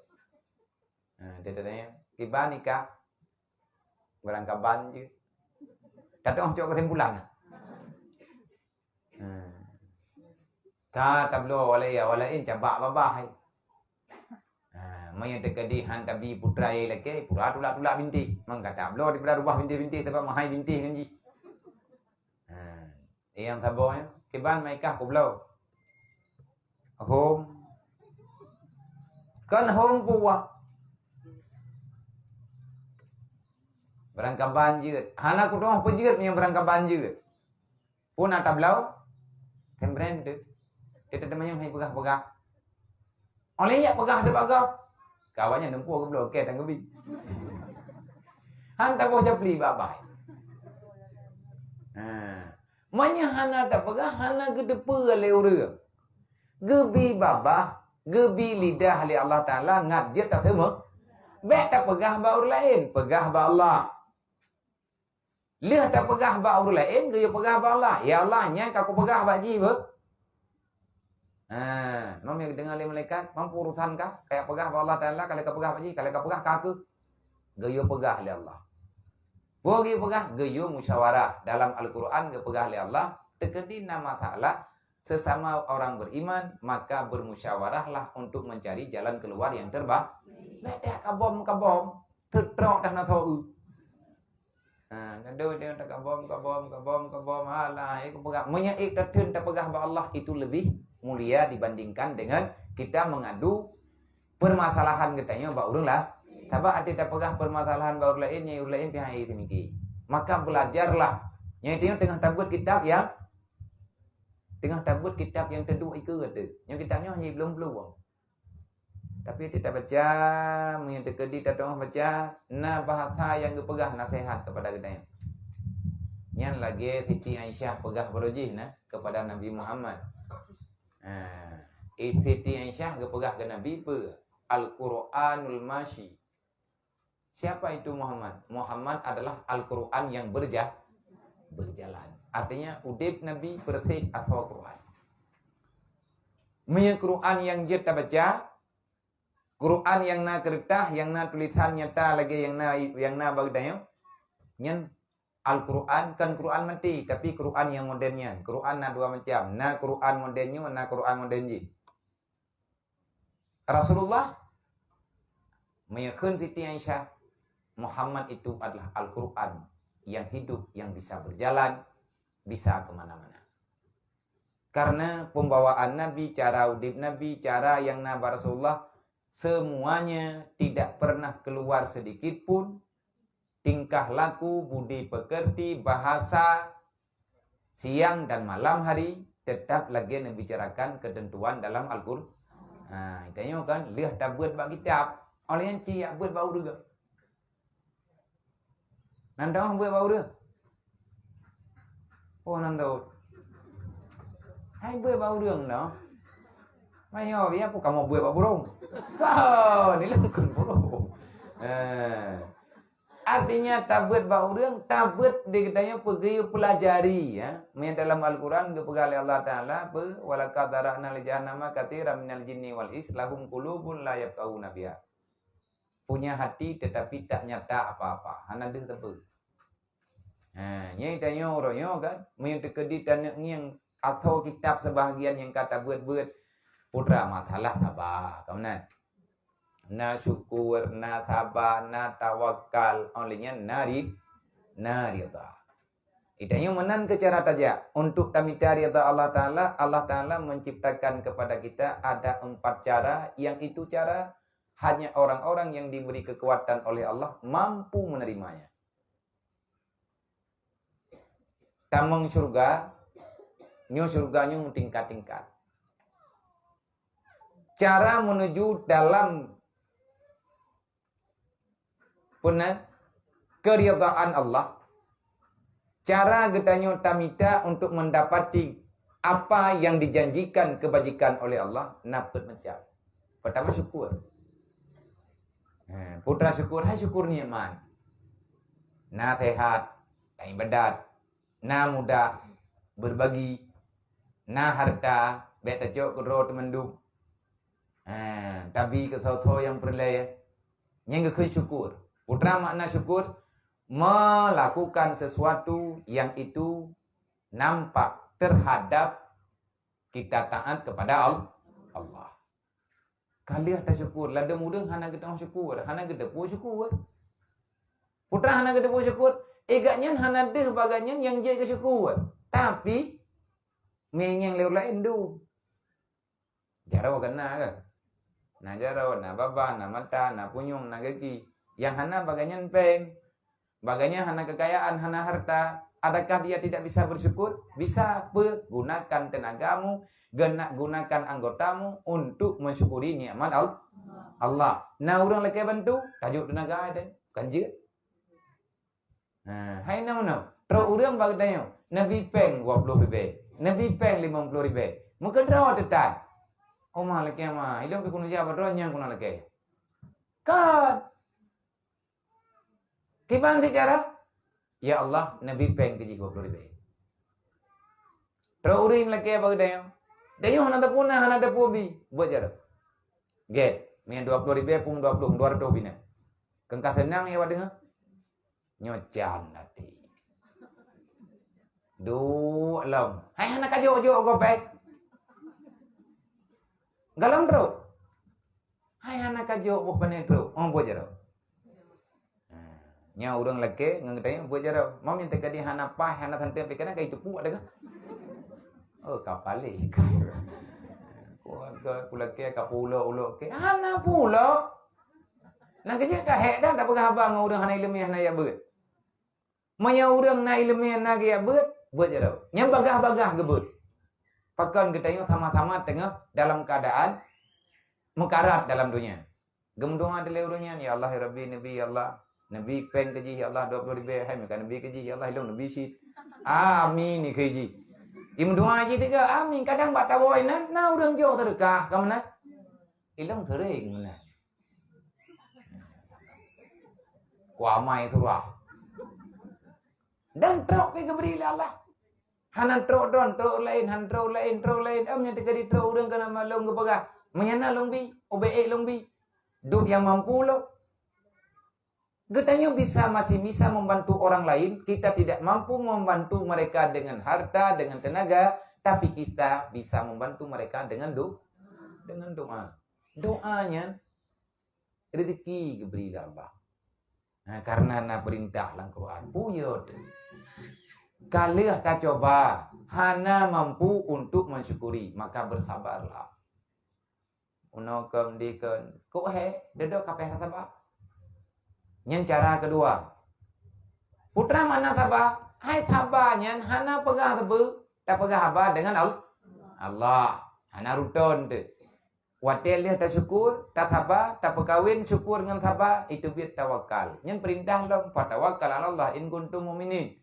Ha, dia tanya, "Kiban nikah?" Barangkaban je. Tatong cok kesimpulan. Ha. Ka tabloe walai ya, walai cabak babah hai. Ha, meunyoe teukeudi han tabi putra ye lakée, pura tulak-tulak bintéh. Mangka tabloe daripada rubah bintéh-bintéh, teuma mahai bintéh ngon jih. Ha, nyang saboh nyan, kiban meukah kubloe. Hom. Kan hom puwah. Barangkaban jeuet. Hana kuteumah peujeuet meunyoe barangkaban jeuet. Pun ata blau, sembren tu. Dia teumanyong hai peugah-peugah. Oleh yak peugah teubagoe. Kawan nyan nempuh geubloe, oke, tan geubi. Han taboh japli bak bai. Ha. Meunyoe hana tapeugah, hana geuteupeue lé ureueng. Geubi babah, geubi lidah lé Allah Taala ngat jeuet tateumé. Bék tapeugah bak ureueng laén, peugah bak Allah. Lheueh tapeugah bak ureueng laén, geuyue peugah bak Allah. Ya Allah, nyan ka kupeugah bak jih beuh. Ha, nom nyang geudeungoe lé malaikat, mampu urusan kah? Kayak peugah bak Allah Taala, kalau ka peugah bak jih, kalau ka peugah ka keuh. Geuyue peugah lé Allah. Peue geuyue peugah? Geuyue musyawarah. Dalam Al-Quran geupeugah lé Allah, teukeudi na masalah, sesama orang beriman, maka bermusyawarahlah untuk mencari jalan keluar yang terbaik. Bék dak kabom-kabom, teutrok dah na tho. Ha, gadoh dia tak kabom, kabom, kabom, kabom. Alah, eh, peugah. Meunyoe eh tateun tapeugah bak Allah, itu lebih mulia dibandingkan dengan kita mengadu permasalahan geutanyoe bak ureueng lah. Sabab até tapeugah permasalahan bak ureueng laén, nyang ureueng laén pih hana teumiki. Maka belajarlah. Nyang itu teungoh tabeuet kitab nyang, teungoh tabeuet kitab nyang teuduek ikeue teuh. Nyang kitab nyoe hana belom-belom. Tapi até tabaca, meunyoe teukeudi tateungoh baca, na bahasa nyang geupeugah nasihat kepada geutanyoe. Nyan lagée Siti Aisyah peugah baroe jih na kepada Nabi Muhammad. Ha, Siti Aisyah geupeugah keu Nabi peue? Al-Qur'anul Masyi. Siapa itu Muhammad? Muhammad adalah Al-Quran yang berja-, berjalan. Artinya, udeb Nabi persis asoe Quran. Meunyoe Quran nyang jeuet tabaca, Quran nyang na keureutah, nyang na tulisan nyata lagée nyang na, nyang na bak geutanyoe, nyan Al-Quran, kon Quran maté, tapi Quran nyang moden nyan. Quran na dua macam, na Quran moden nyoe, na Quran moden jih. Rasulullah, meunyoe kheun Siti Aisyah, Muhammad itu adalah Al-Quran yang hidup, yang bisa berjalan, bisa kemana-mana. Karena pembawaan Nabi, cara udeb Nabi, cara nyang na bak Rasulullah, semuanya tidak pernah keluar sedikit pun. Tingkah laku, budi pekerti, bahasa, siang dan malam hari tetap lagée neubicarakan keuteuntuan dalam Al-Qur-, ha, tanyoe kan lheueh tabeuet bak kitab, óh lheueh nyan cit jak beuet bak ureueng. Nan teuh beuet bak ureueng. Oh, nan teuh. Hai beuet bak ureueng dah. Mayo, biar apa kamu beuet bak burung? Kau ni lah bukan burung. Eh. Artinya tabeuet bak ureueng, tabeuet di geutanyoe peugah pelajari, ya. Meunyo dalam Al-Quran geupeugah lé Allah Taala, pe, "Walaqad dzara'na li jahannama katsiran minal jinni wal ins lahum qulubun la yafqahuna biha." Punya hati tetapi tak nyata apa-apa. Hana deuh teupeu. Ha, nyang tanyoe uroe nyoe kan, meunyoe teukeudi taneuk ngieng atau kitab sebahagian nyang ka tabeuet-beuet, putra masalah saba, ka meunan. Na syukur, na saba, na tawakal, óh lheueh nyan na ri-, na ridha. Tanyoe meunan keu cara tajak. Untuk tamita ridha Allah Taala, Allah Taala menciptakan kepada kita ada empat cara, yang itu cara hanya orang-orang yang diberi kekuatan oleh Allah mampu menerimanya. Tamong syurga, nyoe syurga nyoe meutingkat-tingkat. Cara menuju dalam peunan keridhaan Allah, cara geutanyoe tamita untuk mendapati apa yang dijanjikan kebajikan oleh Allah, na peuet macam. Pertama, syukur. Ha, putra syukur, hai syukur nikmat. Na sehat, ka ibadat. Na mudah, berbagi. Na harta, bék tacok keudroe teumandum. Ha, tabi keu soe-soe nyang peureulée. Nyang geukheun syukur. Putra makna syukur, melakukan sesuatu yang itu nampak terhadap kita taat kepada Al-, Allah. Ka lheueh tasyukur, ladôm ureueng hana geutanyoe syukur, hana geuteupeue syukur. Putra hana geuteupeue syukur, eh, gobnyan hana deuh bak gobnyan nyang jeuet geusyukur. Tapi, meungieng lé ureueng laén dum. Jaroe kan na kan? Na jaroe, na babah, na mata, na punyueng, na gaki. Nyang hana bak gobnyan péng. Bak gobnyan hana kekayaan, hana harta. Adakah dia tidak bisa bersyukur? Bisa. Peue? Gunakan tenagamu, gena-, gunakan anggotamu untuk mensyukuri nikmat Al-, Allah. Na ureueng lakée bantu, tajok tenaga deh, kan jeuet. Ha, hai na meunoe. Trok ureueng bak geutanyoe, neubi péng dua ploh ribée, neubi péng limong ploh ribée. Meukeudroe teutat. Oma lakée ma, ilong pih keuneuk jak bak droe nyang keuneuk lakée. Kan? Kiban cit cara? Ya Allah, neubi péng keu jih dua ploh ribée. Trok ureueng lakée bak geutanyoe. Tanyoe hana tapuna, hana tapubi. Buet jaroe. Gét, meunan dua ploh ribée, peuet dua ploh, dua ratus bina. Keu ka seunang ya awak deungoe. Nyoe can até. Duek lom. Hai hana kajok-jok gopek. Galom trok. Hai hana kajok boh pane trok. Oh, buet jaroe. Ha, nyoe ureueng lakée ngon geutanyoe buet jaroe. Mam nyang teukeudi hana paih, hana santém pih kana ka iteupeue dah. Oh, ka paléh. Kuasa ku lakée ka pulok-ulok ke. Hana pulok. Nah, keujeuet dah hek dah tapeugah haba ngon ureuëng hana ileumé hana jak beuet. Meunyoe ureuëng na ileumé na geujak beuet, beuet jaroe. Nyang bagah-bagah geubeuet. Pakon geutanyoe sama-sama teungoh dalam keuadaan meukarat dalam donya. Geumeudoa dilée ureuëng nyan, "Ya Allah, ya Rabbi, Nabi, ya Allah." Nabi péng keu jih, "Ya Allah, dua puluh ribée." "Hai, meuka Nabi keu jih, ya Allah, ilong Nabi cit." "Amin," ikeu jih. Imeudoa jih tiga, "Amin." Kadang bak tawoe nan, na ureuëng jok seudeukah, ka meunan. Ilong sering meunan. Kuamai surah. Dan trok pih geubri lé Allah. Hana trok droe, trok laén, hana trok laén, trok laén. Am nyang teuka di trok ureuëng keunan malom geupeugah, "Meunyan na lôn bi, ubé ék lôn bi." Duek nyang mampu lom. Geutanyoe bisa, masih bisa membantu orang lain, kita tidak mampu membantu mereka dengan harta, dengan tenaga, tapi kita bisa membantu mereka dengan do-, dengan doa. Doa nyan rezeki geubri lé Allah. Nah, karena na perintah lam Quran, buyot. Ka lheueh tacoba, hana mampu untuk mensyukuri, maka bersabarlah. Unoe kon, di kon, kok he, dedok kapeh saba. Nyan cara kedua. Putra mana saba? Hai saba nyan hana peugah teubeu, tapeugah haba dengan Al-, Allah. Hana ruton tu. Watée lheueh tasyukur, tasaba, tapeukawen syukur ngon saba, itu biet tawakal. Nyan perintah lom, "Fatawakkal 'alallah in kuntum mu'minin."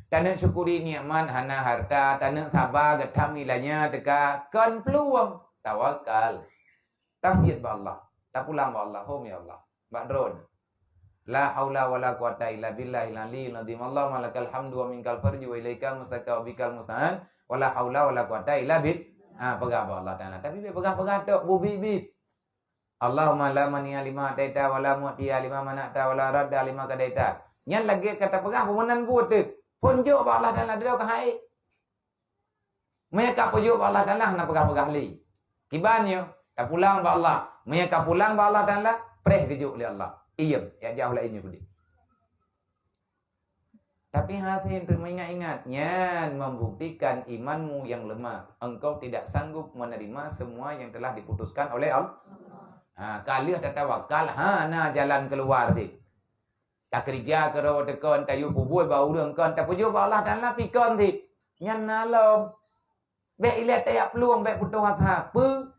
Taneuk syukuri nikmat hana harta, taneuk saba geutam ilanya teuka, kon peuluwang, tawakal. Tafiet bak Allah, tapulang bak Allah, hom ya Allah, bak droe. La haula wala quwata illa billahil aliyyil azim. Allahumma lakal hamdu wa minkal farju wa ilaikal mustaka wa bikal musta'an. Wala haula wala quwata illa bil-, ha, peugah bak Allah Taala. Tapi bèk peugah-peugah tok, bubit-bit. Allahumma la mani'a lima ataita wa la mu'tiya lima mana'ta wa la radda lima qadaita. Nyan lagèe ka tapeugah peumanan buet teuh. Phôn jok bak Allah Taala, dia ka hai. Meunyo ka peujok bak Allah Taala, hana peugah-peugah lé. Kiban nyoe, tapulang bak Allah. Meunyo ka pulang bak Allah Taala, preh geujok lé Allah. Iem, jak jaoh laén nyoe keudéh. Tapi hati untuk mengingat-ingat, nyan membuktikan imanmu yang lemah. Engkau tidak sanggup menerima semua yang telah diputuskan oleh Allah. Ha, ka lheueh tatawakal, hana jalan keluar cit. Takeurija keudroe teuh kon, tayue peubuet bak ureueng kon, tapeujok bak Allah Taala pih kon cit. Nyan na lom. Bèk ilèe tajak peulueng, bèk putôh asa. Peue?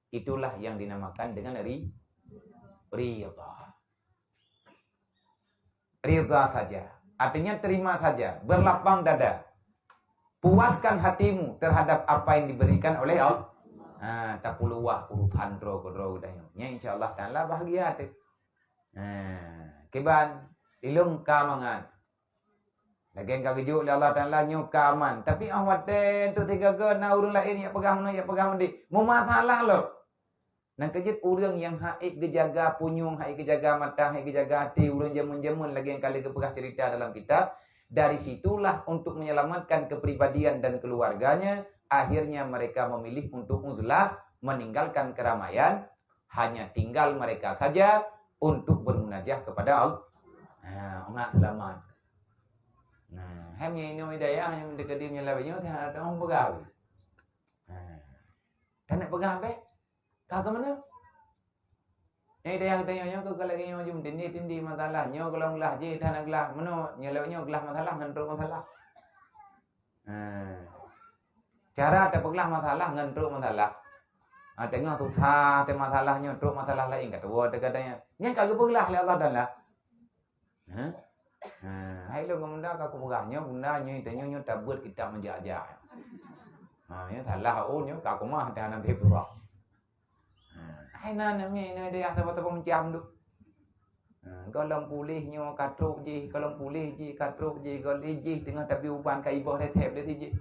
Itulah yang dinamakan dengan ri-, ridha. Ridha saja. Artinya terima saja, berlapang dada. Puaskan hatimu terhadap apa yang diberikan oleh Allah. Ha, tapuluwah urusan droe keudroe geutanyoe. Nyan insya Allah Taala bahagia teuh. Ha, kiban, ilôn ka mangat. Lagèe ka geujok lé Allah Taala nyoe ka aman. Tapi 'oh watèe trok sigaga na ureueng laén jak peugah meunan, jak peugah meudéh. Meumasalah lom. Nyan keuh jeuet ureueng nyang hana ék geujaga punyueng, hana ék geujaga mata, hana ék geujaga até, ureueng jameun-jameun lagèe nyang ka lheueh geupeugah cerita dalam kitab. Dari situlah untuk menyelamatkan kepribadian dan keluarganya, akhirnya mereka memilih untuk uzlah, meninggalkan keramaian, hanya tinggal mereka saja untuk bermunajah kepada Allah. Ha, ngat seulamat. Nah, hai meunyoe inoe hidayah nyang teukeudi meunyoe lawét nyoe, hana teuh peugah. Ha. Taneuk peugah bèk. Ka keu meunan? Nyang hidayah geutanyoe nyoe keu lagèe nyoe jeuem tindih-tindih masalah. Nyoe golom glah jih, hana glah. Meunoe, nyoe lawét nyoe glah masalah ngon trok masalah. Ha. Cara tapeuglah masalah ngon trok masalah. Ha, teungoh susah teuh masalah nyoe, trok masalah laén, ka tuwoe teuh geutanyoe. Nyan ka geupeuglah lé Allah Taala. Ha? Ha, hai lôn ngon bunda ka kupeugah nyoe, bunda nyoe, tanyoe nyoe tabeuet kitab meujak-jak. Ha, nyoe salah, oh, nyoe ka keumah teuh hana teupeugah. Ha, hai na nyoe, nyoe dia saban-saban macam tu. Ha, golom puléh nyoe ka trok jih, golom puléh jih ka trok jih, golom jih teungoh tabi uban ka iboh teuthèp lé jih.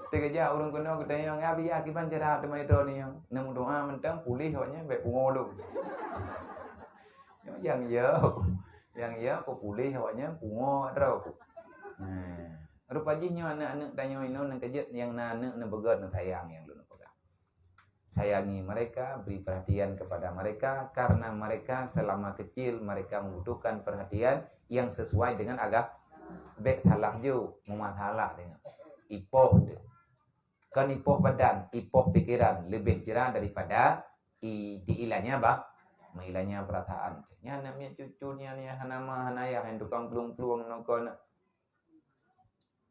Teukeujak ureueng keunoe geutanyong, "Abi, ya, kiban cara teuma droeneuh nyoe?" Neumeudoa mantong puléh awak nyan bèk pungo lom. Nyoe nyang ya, nyang ya ku puléh awak nyan pungo droe ku. Nah, rupa jih nyoe aneuk-aneuk tanyoe inoe nyan keuh jeuet nyang na aneuk neubeugèt neusayang nyang lôn peugah. Sayangi mereka, beri perhatian kepada mereka, karena mereka selama kecil mereka membutuhkan perhatian yang sesuai dengan agama. Bèk salah ju, meumasalah teungoh. Ipoh tu. Kon ipoh badan, ipoh pikiran lebih cerah daripada I, diilanya bah, meilanya perasaan. Nyan aneuk miet cucu nyan, nyan hana ma, hana yah, nyan tukang plueng-plueng nokon.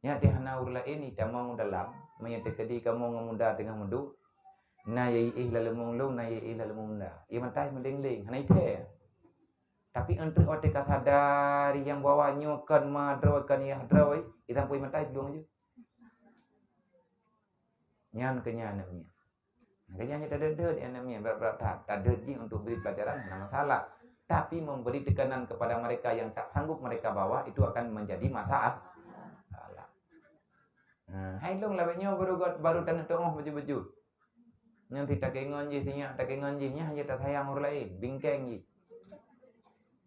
Nyan teuh hana ureueng laén itamong dalam, meunyoe teukeudi kamoe ngon muda teungoh meuduek, na yaiéh lam leumong lom, na yaiéh lam leumong muda. Ie meutai meuleng-leng, hana ithée. Tapi eunteuk watée ka sadar nyang bahwa nyoe kon ma droe, kon yah droe, itamong ie meutai plueng ju. Nyan keu nyan aneuk miet. Makanya hanya tadeuet-deuet aneuk miet, berat-berat that. Tadeuet jih untuk beri pelajaran, hana masalah. Tapi memberi tekanan kepada mereka yang tak sanggup mereka bawa, itu akan menjadi masalah. Salah. Nah, hai lôn lawét nyoe baru got, baru taneuk teungoh baju-baju. Nyan si takengon jih, si nyak takengon jih, nyan hana tasayang ureueng laén, bingkeng jih.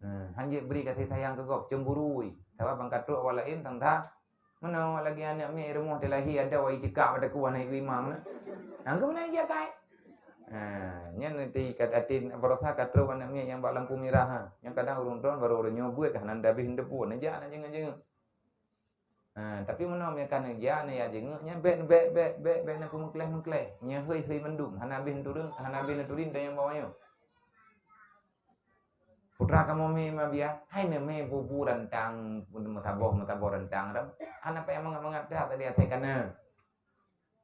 Nah, hana beri kasih sayang keu gob, cemburu. Sabab ban ka trok awak laén tang that Meunoe lagèe aneuk miet rumoh teulahé adoe, ai cikak bak takue aneuk imam na. Nyang keumeunang ija kai. Ha, nyan nanti kat atin baroesa ka trok aneuk miet nyang bak lampu mirah ha. Nyang kadang ureueng droen barô ureueng nyoe beuet hana dabeh teupeu, neujak na jeuet-jeuet. Ha, tapi meunoe meunyo ka neujak na ya jeuet, nyan bèk, bèk, bèk, bèk, bèk na peumeukleh-meukleh. Nyan hôi-hôi mandum, hana habéh neuturi, hana habéh neuturi tanyong bak nyoe. Putra kamoe mé ma biya, hai neumé bubu rantang, meusaboh-meusaboh rantang ram. Hana payah mangat-mangat that tadi asai kana.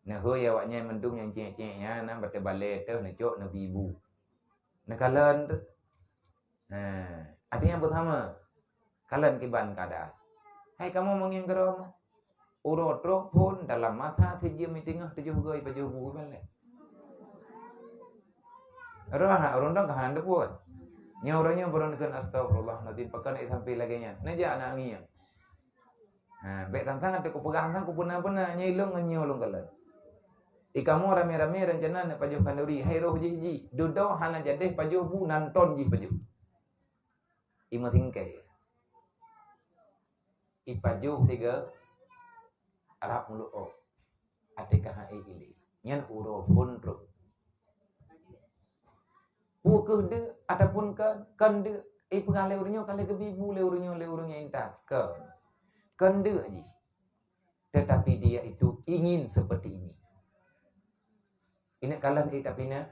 Neuhôi awaknyan mandum nyang cék-cék nyan, na batée balée teuh neucok neubi bu. Neukalon teuh. Nah, artinya bersama. Kalon kiban kada. Hai kamoe meungieng keudroe. Uroe trok phôn dalam masa sijeuem teungoh tujoh goe pajoh bu iban lé. Roh aneuk ureueng dong ka hana teupeu. Nyoe uroe nyoe baru neukheun, "Astagfirullahalazim, pakon ék sampai lagèe nyan?" Neujak aneuk ngieng. Ha, bèk sang-sang ateueh kupeugah sang kupeuna-peuna, nyoe ilôn ngon nyoe lôn kalon. I kamoe ramé-ramé rencana neuk pajoh khanduri, hai roh jih-jih. Dudoe hana jadeh pajoh bu, nan ton jih pajoh. Imeuh singkée. Ipajoh sigoe rab muluok. Até ka hai ilée. Nyan uroe phôn trok. Peu kheueh deuk ataupun kon, kon deuk, ipeugah lé ureueng nyoe, ka lheueh geubi bu lé ureueng nyoe, lé ureueng nyang intat. Kon. Kon deuk jih. Tetapi dia itu ingin seperti ini. Ineuk kalon, eh, tapi na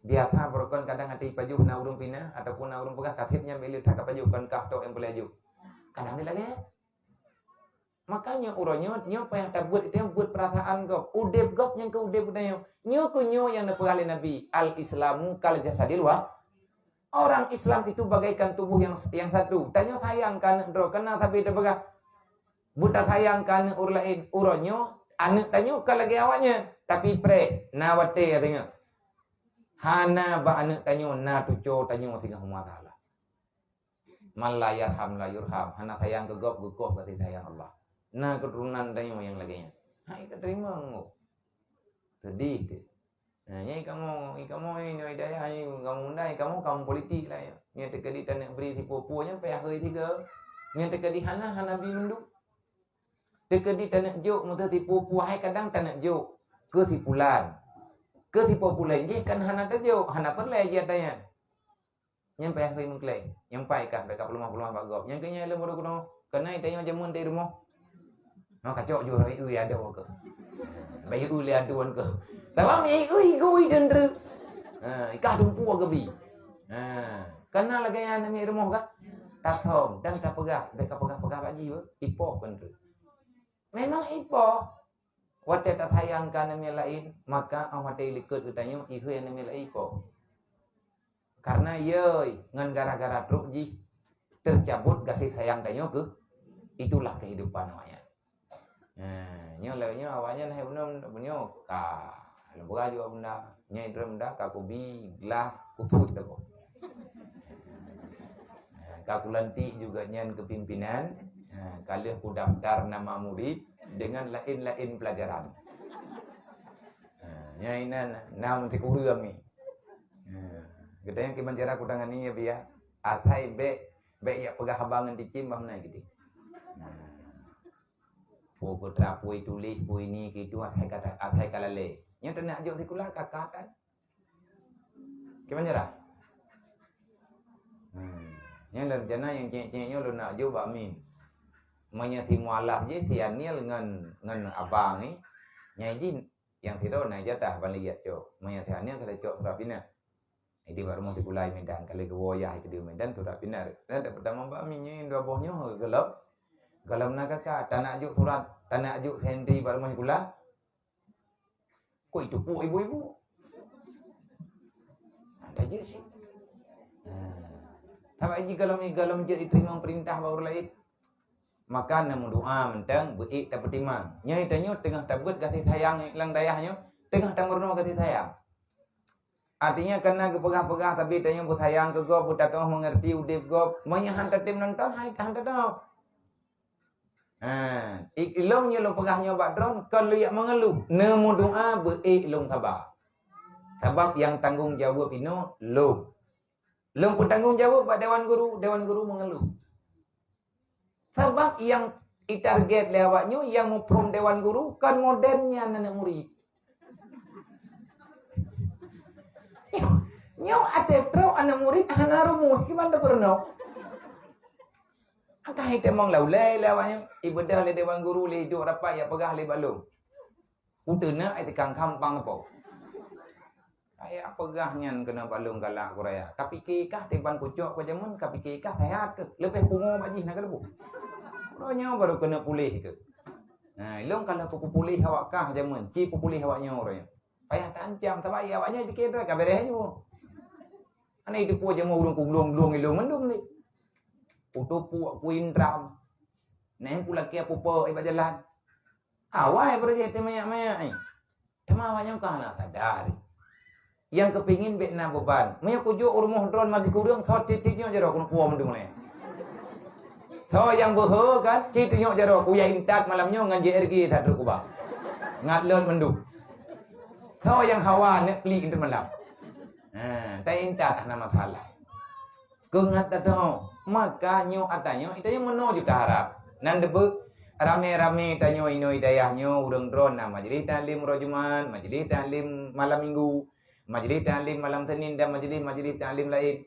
Biasa beurukon kadang até ipajoh na ureueng pina ataupun na ureueng peugah, "Kaseb nyan bèk le that kapajoh, kon kah tok nyang peureulèe ajoh." Kadang di lagèe. Makanya uroe nyoe, nyoe payah tabuet, itu buet peurasaan gob. Udép gob nyang keu udép geutanyoe. Nyoe keuh nyoe nyang neupeugah lé Nabi, "Al-Islamu kal jasadil wa-," Orang Islam itu bagaikan tubuh yang, yang satu. Tanyoe sayang keu aneuk droe, kana sabe tapeugah, beutasayang keu aneuk ureueng laén. Uroe nyoe, aneuk tanyoe ka lagèe awaknyan, tapi preh, na watèe tanyoe. Hana bak aneuk tanyoe na tuco tanyoe singoh meumasalah. Man la yarham la yurham. Hana sayang keu gob, geukoh kasih sayang Allah. Na keuturonan tanyoe nyang lagèe nyan. Hai ka teurimong. Sedih teuh. Nah, nyan kamoe, kamoe inoe hidayah, kamoe undai, kamoe kaum politik lah ya. Nyan teukeudi taneuk bri sipeue-peue nyan payah hôi sigoe. Nyan teukeudi hana, hana bi mandum. Teukeudi taneuk jok meuteupeu hai kadang taneuk jok keu si pulan. Keu si pulan jih kan hana tajok, hana peureulèe jih ata nyan. Nyan payah hôi meuklèe, nyan pai kah bèk ka peuleumah-peuleumah bak gob. Nyan keuh nyan lôn baru keunoe, keunan tanyoe jameun di rumoh. Nyoe kacok jih rhoi ui adoe keuh. Bai ui lé aduen keuh. Sabab mi ui gui dendru. Ha, ikah dumpu geubi. Ha, kana lagèe nyan mi rumoh kah? Tathom dan tapeugah, bèk ka peugah-peugah bak jih beuh. Ipoh keu dendru. Memang ipoh. Watèe tasayang keu aneuk miet laén, maka 'oh watèe likot geutanyoe ihôi aneuk miet laén ipoh. Karena yoi ngon gara-gara trok jih tercabut kasih sayang tanyoe keu, itulah kehidupan awaknyan. Nah, nyoe lagèe nyoe awaknyan hai bunoe, bunoe ka lôn peugah juga bunda. Nyoe droe bunda ka kubi glah khusus teuh. Nah, ka kulantik juga nyan keu pimpinan. Nah, ka lheueh kudaftar nama murid dengan laén-laén pelajaran. Nah, nyan inan nam sikureueng ni. Nah, geutanyoe kiban cara kutangani ya, biya. Asai bèk, bèk yak peugah haba ngon cicém bah meunan geutanyoe. Nah. Peue putra, peue tuléh, peue ini, keu itu asai ka, asai ka lalé. Nyan teunak jok sikula ka, ka tan. Kiban cara? Hmm. Nyan rencana nyang cék-cék nyoe lôn nak jok bak min. Meunyoe si mualaf jih si Aniel ngon, ngon abang ni, nyang jih nyang sidroe na ijazah ban liyat cok. Meunyoe si Aniel ka lheueh cok surat pinah. Jadi bak rumoh sikula i Medan, ka lheueh geuwoe yah keudeh Medan, surat pinah. Dan dapat tamong bak mi nyoe dua boh nyoe golom. Golom na kaka, tanak jok surat, tanak jok sendiri bak rumoh sikula. Kok itu puk ibu-ibu? Ada je sih. Nah, sabab ji golom, golom jeuet jiteurimong peurintah bak ureueng laén. Maka na meudoa mantong beuék tapeutimang. Nyoe tanyoe teungoh tabeuet gaséh sayang lam dayah nyoe, teungoh tameurunoe gaséh sayang. Artinya, kana geupeugah-peugah, tapi tanyoe beusayang keu gob, beutatoh meungerti udeb gob. Meunyoe han tatem nonton, hai han tatoh. Ha, i-, ilong nyoe lôn peugah nyoe bak droen, kon lôn jak mengeluh. Neumeudoa beuék lôn saba. Sabab nyang tanggong jaweueb inoe lôn. Lôn peutanggong jaweueb bak dewan guru, dewan guru mengeluh. Sabab nyang itarget lé awak nyoe, nyang muphom dewan guru, kon modern nyan aneuk murit. Nyoe, nyoe até trok aneuk murit hana rumoh, kiban tapeurunoe. Angkah itamong laulée lé awak nyoe, ibeudôh lé dewan guru, lé idok rapat, ya peugah lé balom. Kuteuna ai teukang kampang po. Ayah peugah nyan keunoe bak lôn galak kuraya. Kapike kah tiban kucok keu jameun, kapike kah sehat keuh. Leubeh pungo bak jih na keuleubeh. Uroe nyoe baru keuneuk puléh keuh. Nah, ilong kalau kupuléh awak kah jameun, ci pupuléh awak nyoe uroe nyoe. Payah taancam, sabab awak nyoe pike droe ka beres ju. Hana jiteupeue jameun ureueng kuglueng-glueng ilong mandum ni. Kutupuk, kuindram. Neh kulakée pupo iba jalan. Awai beureujeih teumayak-mayak, eh. Teuma awak nyoe ka hana sadar. Nyang keupingin bék na beuban. Meunyoe kujok u rumoh droen mati kureueng, soe tiet-tiet nyok jaroe keuneuk puwoe meudeueng lé. Soe nyang beuhe kan, ci tunyok jaroe, kuyah intat malam nyoe ngon J R G that trok kubah. Ngat lôn mandum. Soe nyang hawa neuk klik intat malam. Ha, ta intat hana masalah. Keu ngat tateuoh. Maka nyoe ata nyoe, ita nyoe meunoe ju taharab. Nan deubeuk ramé-ramé tanyoe inoe dayah nyoe ureueng droen na majlis taklim uroe Jumat, majlis taklim malam minggu, majlis taklim malam Senin dan majlis-majlis taklim laén.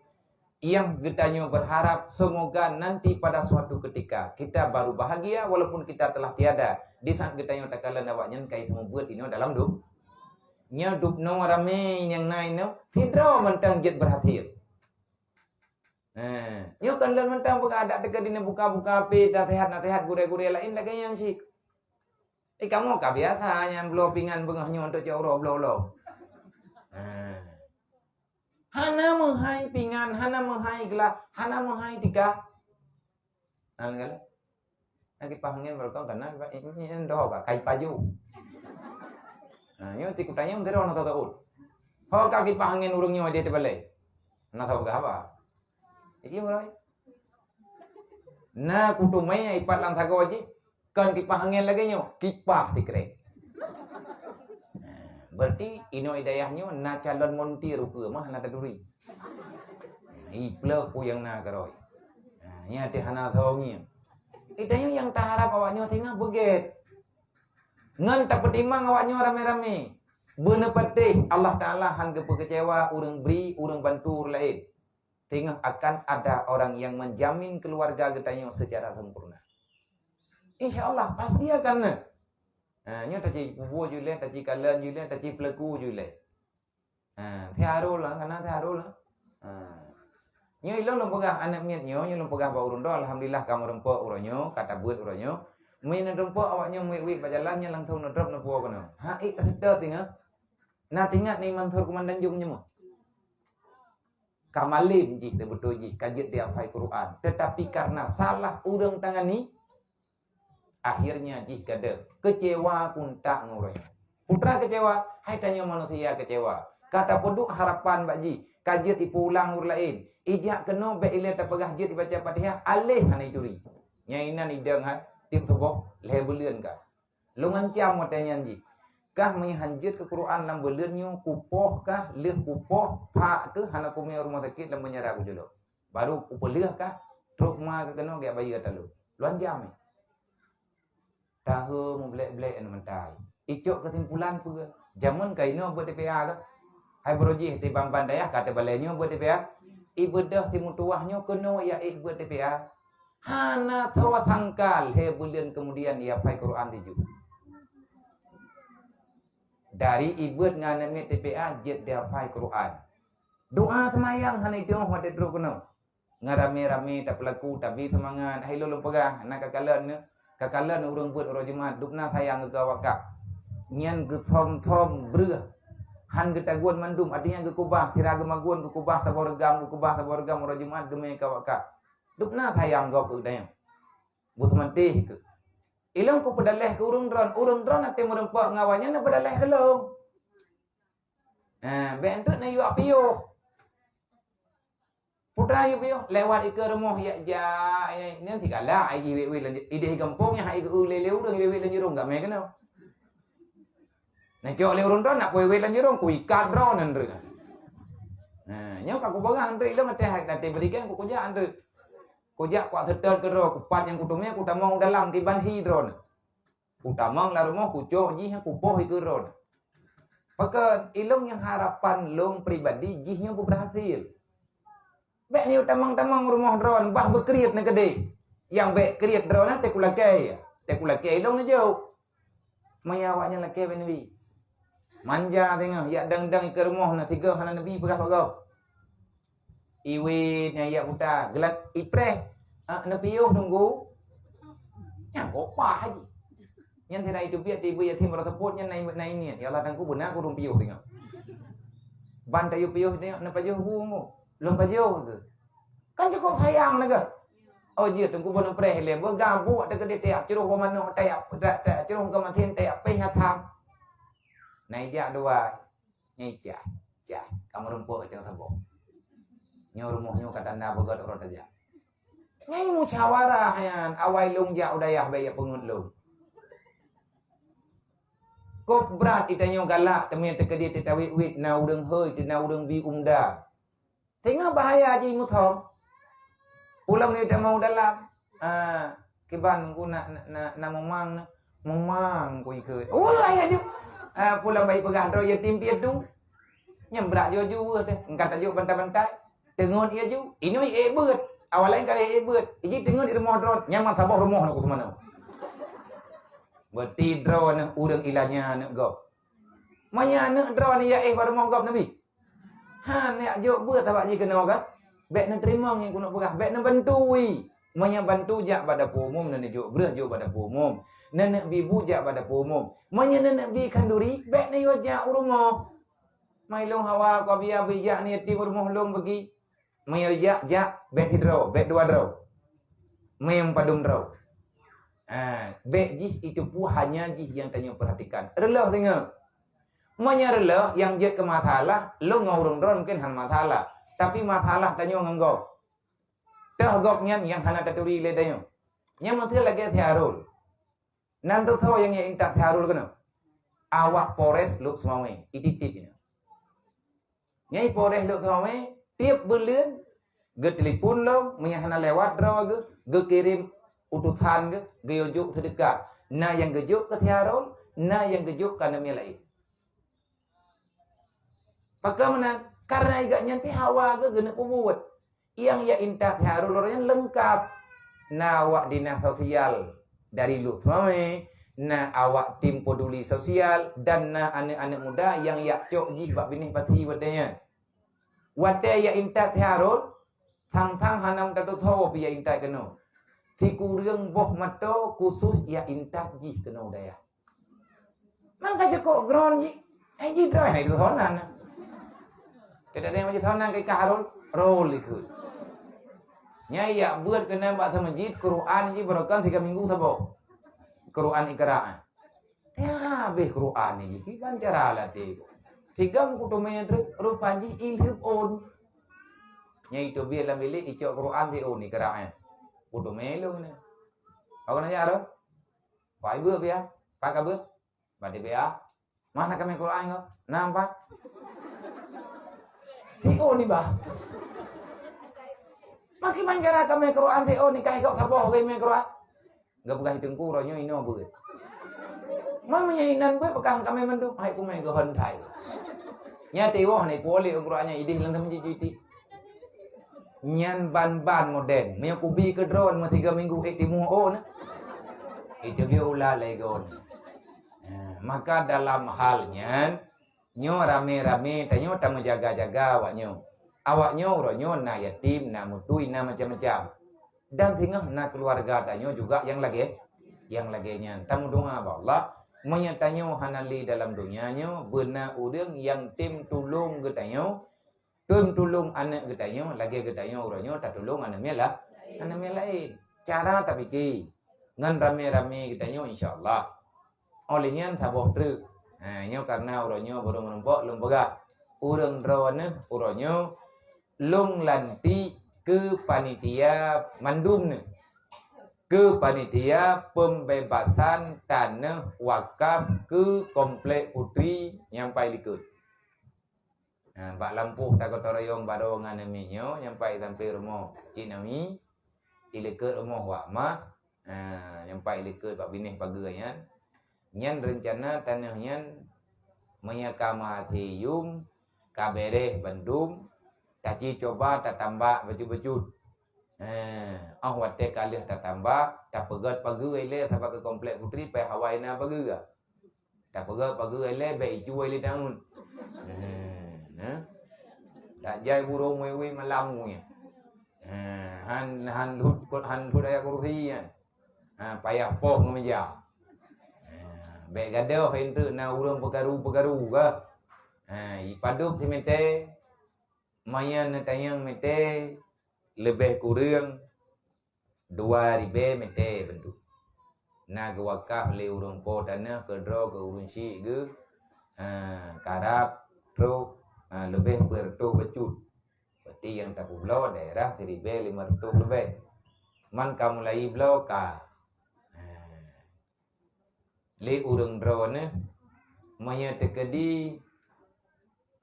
Nyang geutanyoe berharap semoga nanti pada suatu ketika kita baru bahagia walaupun kita telah tiada. Di saat geutanyoe takalon awak nyan ka iteumeubuet inoe dalam du-, nyoe dubnoe ramé nyang na inoe, sidroe mantong jeuet berhasil. Eh, nyoe kon lôn mantong peugah, adak teuka dina buka-buka H P, nasihat-nasihat gurée-gurée laén lagée nyan cit. Eh, kamoe ka biasa nyan bloe pingan beungoh nyoe untuk cok uroe bloe-bloe. Eh. Hana meuhai pingan, hana meuhai glah, hana meuhai tikah. Nah, kan? Nah, kipah angén baru kau kena, ini, ini doh ka, kai paju. Nah, nyoe ti kutanyong tadi orang tahu. Ho ka kipah angén ureueng nyoe dia tebalai. Nah, tahu ke apa? Iki mulai. Nah, kutumai ipat lam sagoe jih. Kon kipah angén lagée nyoe, kipah sikrek. Nah, berarti inoe dayah nyoe na calon montir ukeue mah hana taduri. Nah, ipleh ku nyang na keurôi. Nah, nyan teuh hana soe ngieng. Ita nyoe nyang taharab awak nyoe singoh beugét. Ngon tapeutimang awak nyoe ramé-ramé. Beuneupatéh Allah Taala han geupeukeucewa ureueng bri, ureueng bantu ureueng laén. Singoh akan ada orang yang menjamin keluarga geutanyoe secara sempurna. Insya Allah, pasti akan na. Ha, nyoe taci pubu ju lé, taci kalon ju lé, taci peulaku ju lé. Ha, tiaro lah, kana tiaro lah. Ha. Nyoe ilong lôn peugah aneuk miet nyoe, nyoe lôn peugah bak ureueng droe, alhamdulillah ka meureumpok uroe nyoe, ka tabeuet uroe nyoe. Meunyoe neureumpok awak nyoe muet-muet bak jalan nyan langsung neudrop neupuwoe keunoe. Ha, ék seutôt singoh. Na teuingat ni Mansur Kumandan Jong nyoe? Ka malem jih teubeutôi jih ka jeuet dihafai Quran, tetapi karena salah ureueng tangani, akhirnya jih gadôh keucewa kuntak ngon ureueng nyan. Putra keucewa, hai tanyoe manusia keucewa. Ka tapeuduek harapan bak jih, ka jeuet ipeuulang ureueng laén. Ijak keunoe bék ilée tapeugah jeuet ibaca Fatihah, aléh hana ituri. Nyang inan idong hai tiep suboh lhée buleuen ka. Lôn ancam watée nyan jih. Kah meuhan jeuet keu Quran lam buleuen nyoe kupoh kah, lheueh kupoh, phak keuh hana kumé rumoh sakét lam beunyara kujulok. Baru kupeulheueh kah, trok ma keuh keunoe gét bayeue ata lôn. Lôn ancam, eh. Tahe mublek-blek aneuk meutai. Icok keusimpulan peue? Jameun ka inoe beuet T P A kah? Hai baroe jih tibang ban dayah ka teubalée nyoe beuet T P A. Ibeudôh timeutuwah nyoe keunoe ya ék beuet T P A. Hana tho sangka lhée buleuen keumudian ihafai Quran tiju. Dari ibeuet ngon aneuk miet T P A jeuet dihafai Quran. Doa seumayang hana jiteu'oh watèe trok keunoe. Ngon ramé-ramé tapeulaku, tabi seumangat. Hai lôn, lôn peugah, na kakalon, kakalon ureueng beuet uroe Jumat, dubna sayang keu awak kah. Nyan geusöm-söm breueh. Han geutagun mandum, artinya geukubah, sira geumagun, geukubah saboh reugam, geukubah saboh reugam uroe Jumat geumé keu awak kah. Dubna sayang gob keu geutanyoe. Beuseumeuntih keu. Ilôn kupeudaleh keu ureueng droen, ureueng droen até meureumpok ngon awaknyan neupeudaleh keu lôn. Ha, bèk enteuk neuyue piôh. Putra yue piôh, lewat ikeue rumoh jak, jak, eh, nyan sigalak, ai jiwét-wét lam, idéh gampông nyan hai geu lé-lé ureueng wét-wét lam jurông, gak mé keunoe. Neucok lé ureueng droen nak kuwét-wét lam jurông, kuikat droen nyan. Nah, nyoe ka kupeugah nyan, ilôn até, até berikan ku kujak nyan. Kujak kuat seutôt keudroe, kupat nyang kuteumé, kutamong dalam kiban hi droen. Kutamong lam rumoh, kucok jih, kupoh ikeue droen. Pakon, ilôn nyang harapan lôn pribadi jih nyoe beuberhasil. Bèk neuyue tamong-tamong rumoh droen, bah beukriet neukeudeh. Nyang bèk kriet droen, teukulakèe. Teukulakèe ilôn neujok. Maya awaknyan lakèe bak neubi. Manja teungoh, jak dang-dang ikeue rumoh na, sigoe hana neubi peugah bak gob. Iwét nyang jak buta, geulat ipreh, ah, neupiôh nunggu. Nyang gopah haji. Nyan sira itu biet ibu yatim rasa put nyan nai, nai niat. Ya Allah, tangku beuna kurung piôh teungoh. Ban tayue piôh teungoh, neupajoh bu ngu. Lôn pajoh ke? Kan cukup sayang lagèe. Oh, jeuet teungku, bôh neupreh lé, bôh gabuk teukeudeh teuyak, cruh bôh manok teuyak, teuyak, teuyak, cruh keumatin teuyak, péh nyan tham. Na ijak dua, nyan ijak, ijak, kamoe rumpok teuh saboh. Nyoe rumoh nyoe ka tanda beugöt uroe tajak. Nyan musyawarah nyan, awai lôn jak u dayah bèk jak peungeut lôn. Kok brat itanyoe galak, teuma teukeudeh teuta wét-wét, na ureueng hôi, na ureueng bi umda. Teungoh bahaya jih muthom. Pulang ni tamong dalam. Ah, kiban ku na, na, na, na mumang na. Mumang ku ikut. Oh, ayah ju. Ah, pulang baik peugah droe yatim piatu. Nyang brat ju-ju weuh teh. Engka tajuk bantai-bantai. Teungeut ia ju. Inoe ék beuet. Awak laén ka ék beuet. Iji teungeut di rumoh droe. Nyaman saboh rumoh nak ku teumanoe. Berarti droe na ureueng ilanya aneuk gob. Manya aneuk droe ni ya éh bak rumoh gob nabi. Ha, neujak jok beuet sabab jih keunoe ka? Bèk neuteurimong nyang keuneuk peugah, bèk neubantu. Meunyoe bantu jak bak dapur umum, neuneuk jok breueh jok bak dapur umum. Neuneuk bi bu jak bak dapur umum. Meunyoe neuneuk bi khanduri, bèk neuyue jak u rumoh. Mai lôn hawa kau biya beujak ni yatim u rumoh lôn bagi. Meunyoe jak, jak, bèk sidroe, bèk dua droe. Meunyoe padum droe. Ha, bèk jih itu pun hanya jih nyang tanyoe perhatikan. Reuloh deungoe. Meunyoe reuloh nyang jeuet keu masalah, lôn ngon ureueng droe mungken hana masalah. Tapi masalah tanyoe ngon gob. Toh gobnyan nyang hana taturi lé tanyoe. Nyang meuteun lagèe Syahrul. Nan teusoe nyang intat Syahrul keunoe. Awak Polres Lhokseumawe, ititip nyoe. Nyang Polres Lhokseumawe, tiep buleuen, geutelepon lom, meunyoe hana lewat droe geuh, geukirém utosan geuh, geuyue jok seudeukah. Na nyang geujok keu Syahrul, na nyang geujok keu aneuk miet laén. Pakon meunan? Karena igak nyan pih hawa geuh geuneuk peubuet. Nyang ya intat Syahrul nyan leungkap. Na awak dinas sosial dari Lhokseumawe, na awak tim peduli sosial, dan na aneuk-aneuk muda nyang yak cok jih bak binéh pasi watèe nyan. Watèe ya intat Syahrul, sang-sang hana meutatusoe pih ya intat keunoe. Sikureueng boh mata khusus ya intat jih keunoe dayah. Mangka jikok gron jih. Eh, jih droe hai tu sonan. Tidak ada yang macam sonan ke Kaharul, rol ikut. Nyai yak buat kena bak masjid, Quran jih barokan tiga minggu saboh. Quran Iqra. Teuh habéh Quran jih, kiban cara latih. Tiga minggu tu main truk, rupa jih ilheup on. Nyai tu biar lam bilik, icok Quran si on Iqra. Kudu melu ni. Apa kena jalan? Pak Ibu biar, Pak Kabut. Bak D B A. Mana kami Quran ko? Nampak? Tio ni bah. Makin manjara kami Quran tio ni kai kok saboh kami Quran. Gak peugah teungku ronyo ino beuet. Mama nyai nan beuet peugah kami mandum hai kumai gehon thai. Nya tiwoh ni kuali Quran nya idih lam teumji juti. Nyan ban-ban modern. Meunyoe kubi keu droen meuh tiga minggu ék timu oh na. Itu dia ulah lego ni. Nah, maka dalam hal nyan, nyoe ramé-ramé tanyoe tameujaga-jaga awak nyoe. Awaknyoe uroe nyoe na yatim, na meutui, na macam-macam. Dan singoh na keuluwarga tanyoe juga nyang lagée, nyang lagée nyan. Tameudoá bak Allah, meunyoe tanyoe hana lé dalam donya nyoe, beuna ureuëng nyang tem tulông geutanyoe, tem tulông aneuëk geutanyoe, lagée geutanyoe uroe nyoe tatulông aneuëk miet la-, aneuëk miet laén. Cara tapike ngon ramé-ramé geutanyoe, insya Allah. Óh lheueh nyan saboh treuk. Ha, nyoe kareuna uroe nyoe barô meurumpok lôn peugah. Ureuëng droeneuh uroe nyoe lôn lantik keu panitia mandum neuh. Keu panitia pembebasan taneuh wakaf keu Komplek Putri nyang pai likot. Ha, bak lampôh ta gotong royong barô ngon namiet nyoe nyang pai sampoe rumoh Cik Nawi, ilikot rumoh Wak Mah, ha, nyang pai ilikot bak binéh pageue nyan. Nyan reuncana taneuh nyan meunyoe ka meuhase yum, ka béréh bandum, taci cuba tatambak bacut-bacut. Ha, óh watée ka lheueh tatambak, tapeugét pageue ilée sabab keu Komplek Putri pai hawai na pageue. Tapeugah pageue ilée bék icue lé tangon. Eh, nah. Dak jai burông wewe malam nyan. Eh, han, han lhut, han lhut ayat kursi nyan. Ha, payah poh ngon meja. Eh, bék gadoh enteuk na ureuëng peukaru-peukaru ka. Ha, ipadub simete, maya neutanyong mete, leubeh kureueng dua ribée mete bandum. Na geuwakaf lé ureuëng po taneuh keudroe keu ureuëng syik geuh, ha, karab trok, ha, leubeh peuet reutôh bacut. Berarti nyang tapeubloe daerah siribée limong reutôh leubeh. Man ka mulai bloe ka. Ha. Lé ureuëng droeneuh, meunyoe teukeudi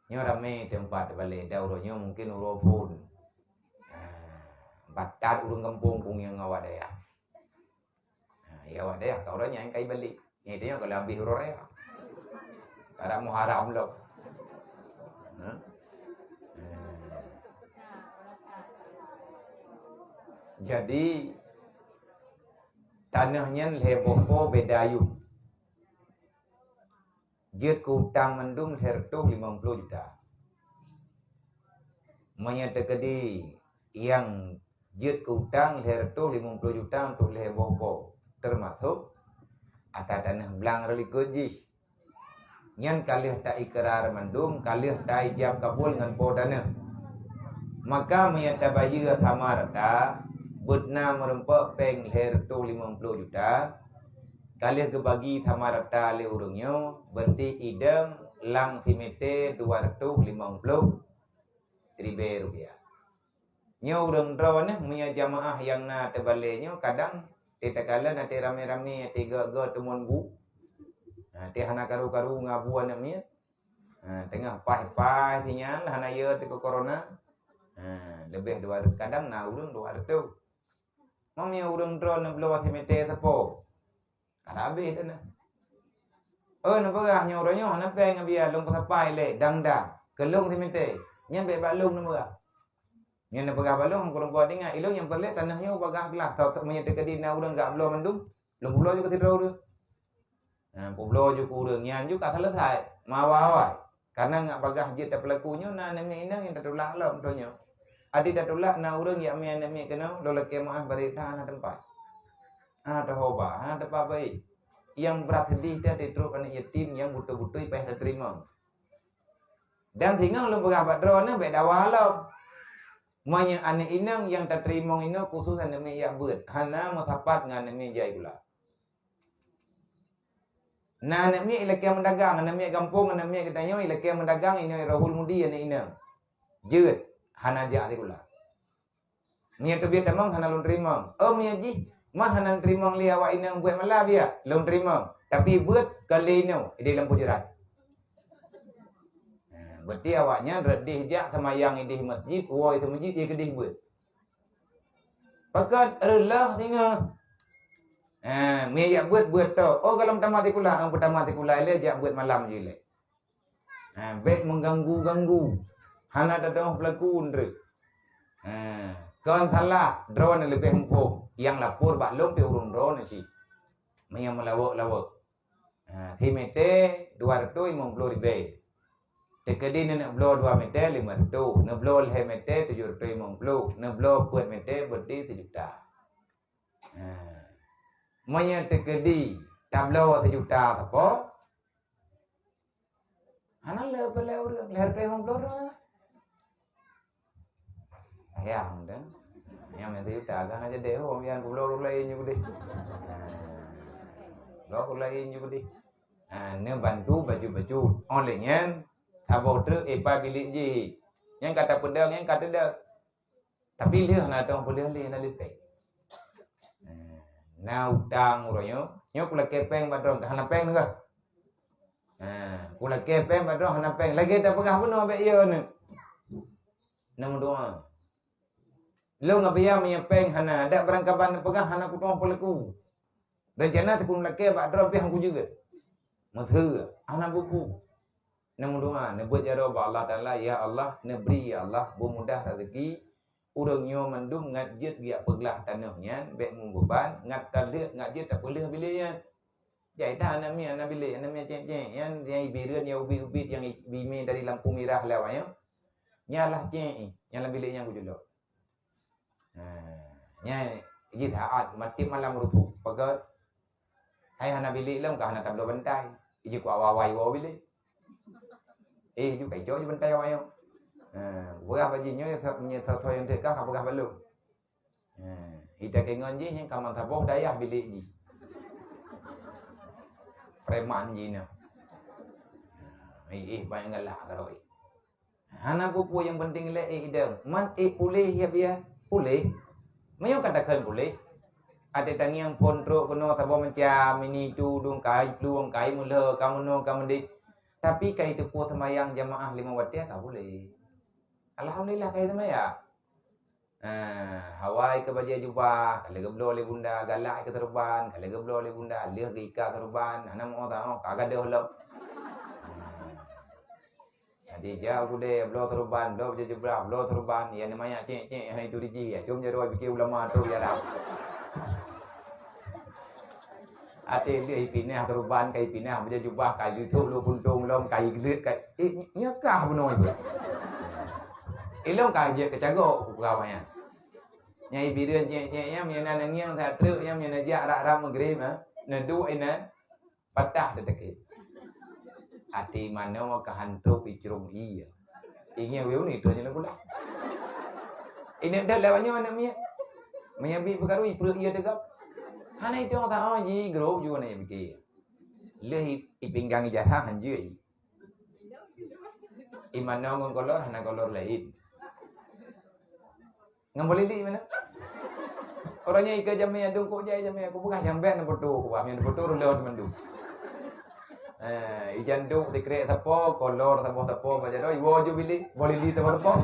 nyoe ramé teumpat balée, dan uroe nyoe mungken uroe phon. Ha, batat ureuëng gampông kong nyang awak dayah. Ha, ya awak dayah ka uroe nyan kai balek. Nyan itu nyoe kalau habéh uroe raya. Kada Muharram lom. Ha? Ha. Jadi taneuh nyan lhée boh po beda yum. Jeuet keu utang mandum lhée reutôh limong ploh juta. Meunyoe teukeudi nyang jeuet keu utang lhée reutôh limong ploh juta untuk lhée boh po, teumasok ata taneuh blang reulikot jih. Nyan ka lheueh ta-ikrar mandum, ka lheueh ta-ijab kabul ngon po taneuh. Maka meunyoe tabayeue sama rata, beuet na meurumpok péng lhée reutôh limong ploh juta, ka lheueh geubagi sama rata lé ureuëng nyoe, berarti idong lam simete dua reutôh limong ploh ribée rupiah. Nyoe ureuëng droeneuh, meunyoe jamaah nyang na teubalée nyoe, kadang teutakala na teuramé-ramé, teuga-ga teumon bu. Ha, teu hana karu-karu ngabu aneuëk miet. Ha, teungoh paih-paih sinyan, hana yö teuka corona. Ha, leubeh dua reutôh, kadang na ureuëng dua reutôh. Meunyoe ureuëng droeneuh bloe simete sapo, ka habéh dana. Oh, neupeugah nyoe uroe nyoe hana péng, biya lôn peusapai lé dang-dang. Keu lôn simete. Nyan bék bak lôn neupeugah. Nyan neupeugah bak lôn, kureueng kuat ingat. Ilôn nyang peureulée taneuh nyoe bagah glah. Meunyoe teukeudi na ureuëng gak bloe mandum, lôn peubloe ju keu sidroe ureuëng. Ha, peubloe ju keu ureuëng nyan ju ka seuleusai. Meuawai-awai. Karena ngat bagah jeuet tapeulaku nyoe na aneuëk miet inong nyang tatulak lom tanyoe. Adak tatulak na ureuëng jak mi aneuëk miet keunoe, lôn lakée meuáh bari that hana teumpat. Hana teuhoba, hana teupabaiek. Nyang brat seudeh that trok aneuëk yatim nyang beutôi-beutôi payah tateurimong. Dan singoh lôn peugah bak droeneuh bék dawa lom. Meunyoe aneuëk inong nyang tateurimong inoe khusus aneuëk miet jak beuet, hana meusapat ngon aneuëk miet jai gula. Na aneuëk miet ilakée meudagang, aneuëk miet gampông, aneuëk miet geutanyoe ilakée meudagang inoe Rohul Mudi aneuëk inong. Jeuet, hana jak sikula. Meunyoe teubiet tamong hana lôn teurimong. Oh, meunyoe jih mah hana teurimong lé awak inong buet malam ya, lôn teurimong. Tapi beuet ka lé inoe ideh lam pujeurat. Nah, berarti awak nyan reudeh jak seumayang ideh masjid, woe seumeujid ie keudeh beuet. Pakat reulah singoh. Ha, meunyoe jak beuet, beuet tok. Oh, golom tamat sikula, hang peutamat sikula ilée jak beuet malam ju ilée. Ha, bék meuganggu-ganggu. Hana teudoh peulaku ndreuk. Ha, kon salah, droeneuh leubeh muphom. Nyang lapor bak lôn pih ureuëng droeneuh cit. Meunyoe meulawok-lawok. Ha, simete dua reutôh limong ploh ribée. Teukeudi neuneuk bloe dua meter, lima ratus. Neubloe lhèe meter, tujoh ratus limong ploh. Neubloe peuet meter, berarti sejuta. Ha. Meunyoe teukeudi tabloe sejuta sapo, hana le peuleueh ureueng, lhèe ratus limong ploh droe lah. Sayang deh. Nyang meusejuta ka hana jadi, oh, nyang kubloe ureueng laén ju keudeh. Ha. Bloe ureueng laén ju keudeh. Ha, neubantu bacut-bacut. Óh lheueh nyan, saboh treuk, eh, pat bilék jih. Nyang ka tapeudong, nyang ka teudong. Tapi lheueh na tong peuleueh lé na lipék. Eh, na utang uroe nyoe, nyoe kulakée péng bak droe, ka hana péng neuh. Ha, kulakée péng bak droe hana péng. Lagée tapeugah bunoe bék yo neuh. Na meudoá. Lôn Abiya meunyoe péng hana, dak barangkaban neupeugah hana kutu'oh peulaku. Rencana teukun lakée bak droe pih han kujeuet. Meutheue, hana bubu. Neumeudoá, neubeuet jaroe bak Allah Taala, "Ya Allah, neubri ya Allah, beumudah raseuki ureueng nyoe mandum ngat jeuet geujak peuglah tanoh nyan, bék meubeban, ngat talheuet ngat jeuet tapeuleueh bilék nyan." Jai that aneuk miet, aneuk bilék, aneuk miet cék-cék, nyan nyang ibireuen, nyang ubit-ubit, nyang i-, bimé dari lampu mirah lé awak nyoe. Nyan lah cék, nyan lam bilék nyan kujulok. Ha, nyan jih saát maté malam rusuh. Pakat, hai hana bilék lom ka hana tabloe bantai. Iji ku awai-awai woe bilék. Eh, ju kacau ju bantai awai nyoe. Ha, peugah bak jih nyoe, sa-, nyoe sa-, soe nyang teuka ka peugah balom. Ha, ita keu ngon jih nyang ka meusaboh dayah bilék jih. Preman jih nyoe. Ha, eh, eh, banyak galak keurôi. Hana peue-peue nyang penting lé ék idong. Man ék puléh ya biya? Puléh. Meunyoe ka takheun puléh. Até tangieng phon trok keunoe saboh macam, ini tu dong kai plueng, kai meulhö, ka meunoe, ka meudéh. Tapi kai teupeu seumayang jamaah lima watée ka puléh. Alhamdulillah kai seumayang. Ah, hawai keu bajée jubah, ka lheueh geubloe lé bunda, galak keu seureuban, ka lheueh geubloe lé bunda, lheueh geuika seureuban, hana meu-oh ta-oh, ka gadôh lom. Ah. Jadi jak u keudè, bloe seureuban, bloe bajée jubah, bloe seureuban, ya neumanyak cék-cék, hai tu riji, ya com jaroe pike ulama tu ya rab. Até lheueh ipinah seureuban, ka ipinah bajée jubah, ka leutok lôn puntông lom, ka igleuet, ka, eh, nyoe kah bunoe ibu. Ilong ka jeuet keu cagok, ku peugah awak nyan. Nyang ibireuen nyék-nyék nyan, meunyoe na neungieng that treuk nyan, meunyoe neujak rab-rab meugreb, ha, neuduek inan, patah teuteukét. Até manoe ka han trok icrông ie. Ingieng wéu ni troh nyan gula. Ineuk dat lewat nyoe aneuk miet. Meunyoe bit peukaru ipreuk ie teugab. Hana itong ta-oh ji grob ju na pike. Lheueh i, ipinggang ijazah han jeuet i. Imanoe ngon kolor hana kolor laén. Ngon bolili mana? Orang nyang ika jamé adong kok jai jamé aku peugah nyang bèk neupeutô, aku bah nyang neupeutô rula teumandum. Eh, ijan duk tikrek sapo, kolor sapo-sapo bak jaroe, iwoe ju bilik, bolili sapo-sapo.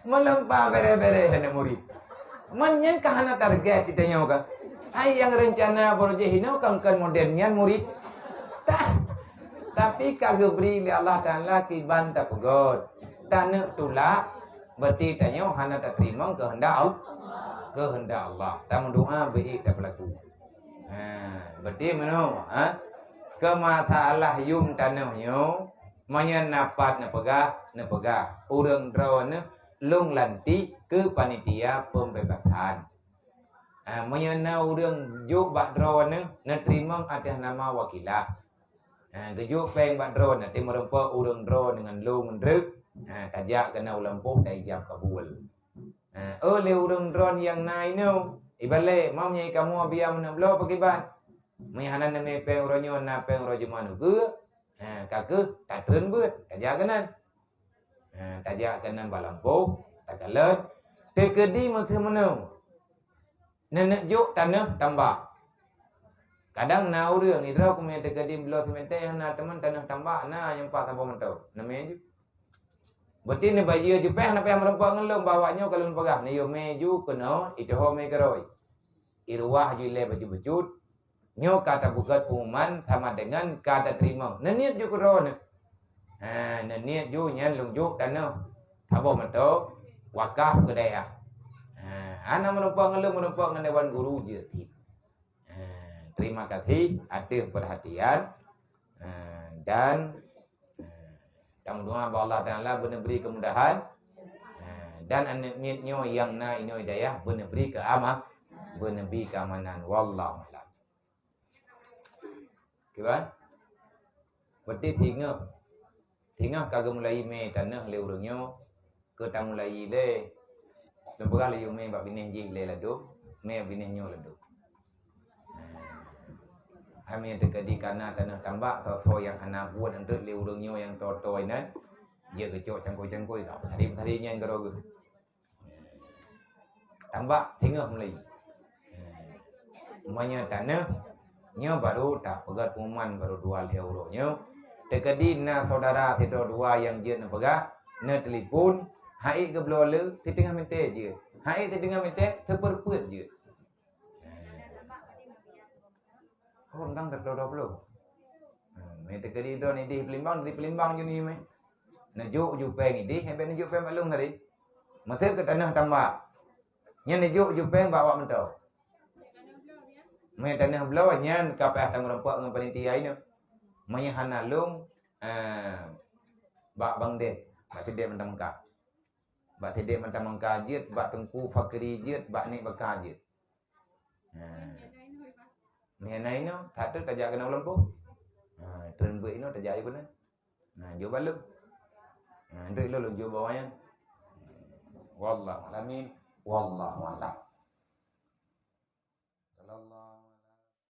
Meuleumpah bere-bere hana murit. Man nyan ka hana target geutanyoe ka. Hai nyang reuncana baro jih hinoe kan, kan model nyan murit. Ta-, tapi ka geubri lé Allah Taala kiban tapeugöt. Taneuk tulak, berarti tanyoe hana tateurimong keuheundak Al-, keuheundak Allah. Tameudoa beuék tapeulaku. Ha, berarti meunoe, ha? Keu masalah yum tanoh nyoe, meunyoe na pat neupeugah, neupeugah. Ureueng droeneuh lôn lantik keu panitia pembebasan. Ha, meunyoe na ureueng jok bak droeneuh, neuteurimong ateueh nama wakilah. Ha, geujok péng bak droeneuh, ti meureumpok ureueng droeneuh ngon lôn ngon treuk. Ha, tajak keunoe u lampôh taijab kabul. Ha, oh lé ureueng droeneuh nyang na inoe, ibalek, mam nyang ikamoe biya meuneuk bloe pakriban. Meunyoe hana neumè péng uroe nyoe, na péng uroe jeumanu geuh. Ha, ka keuh tatreun beuet, tajak keunan. Ha, tajak keunan bak lampôh, takalon. Teukeudi meuteumeunoe. Neuneuk jok tanoh tambak. Kadang na ureueng, idroe kumè teukeudi bloe simeté hana teuma tanoh tambak, na nyang paih saboh mantong. Neumè ju. Berarti neubayeue ju péh, hana payah meureumpok ngon lôn, bahwa nyoe ka lôn peugah, neuyue mè ju keunoe, iteuho mè keurôi. Iruwah ju ilèe bacut-bacut, nyoe ka tapeugöt pengumuman sama dengan ka tateurimong. Neuniet ju keudroe neuh. Ha, neuniet ju nyan lôn jok tanoh saboh mantong wakaf keu dayah. Ha, hana meureumpok ngon lôn, meureumpok ngon Dewan Guru jeuet cit. Ha, terima kasih ateueh perhatian. Ha, dan, ha, Tameudoa bak Allah Taala beuneubri kemudahan. Ha, dan aneuk miet nyoe nyang na inoe dayah beuneubri keama-, beuneubri keamanan. Wallahu a'lam. Kiban? Berarti singoh, singoh ka geumulai mé tanoh lé ureuëng nyoe, keu tamulai lé. Lôn peugah lé yue mé bak binéh jih lé ladôm, mé binéh nyoe ladôm. Hai mé teukeudi kana tanoh tambak, soe-soe nyang hana buet anteuk lé ureuëng nyoe nyang toe-toe nyan, jeuet geucok cangkôi-cangkôi ka, peutari-peutari nyan keudroe geuh. Tambak singoh mulai. Meunyoe tanoh, nyoe baru tapeugah pengumuman baru dua lhée uroe nyoe. Teukeudi na saudara sidroe dua nyang jeuet neupeugah, neutelepon, hai geubloe le, siteungoh mintée jeuet. Hai siteungoh mintée, seupeureupeue jeuet. Oh, tang teutoe dua puluh. Hmm, mé teukeudi droe idéh Palembang, di Palembang jih ni mé. Neujok ju péng idéh, hebe neujok péng bak lôn tadi. Masa keu tanoh tambak. Nyan neujok ju péng bak awak mantong. Mé tanoh bloe nyan ka payah tameurumpok ngon panitia inoe. Meunyoe hana lôn, eh, bak Bang Dek, bak Sidek Mantang Mangka. Bak Sidek Mantang Mangka jeuet, bak Teungku Fakri jeuet, bak Nek Baka jeuet. Ha. Meuhana inoe, that tu tajak keunoe u lampôh. Ha, treun beuet inoe tajak inoe. Nah, jok balum. Nah, ndoh ilôn lôn jok bawah nyan. Wallahu alamin. Wallahu alam. Sallallahu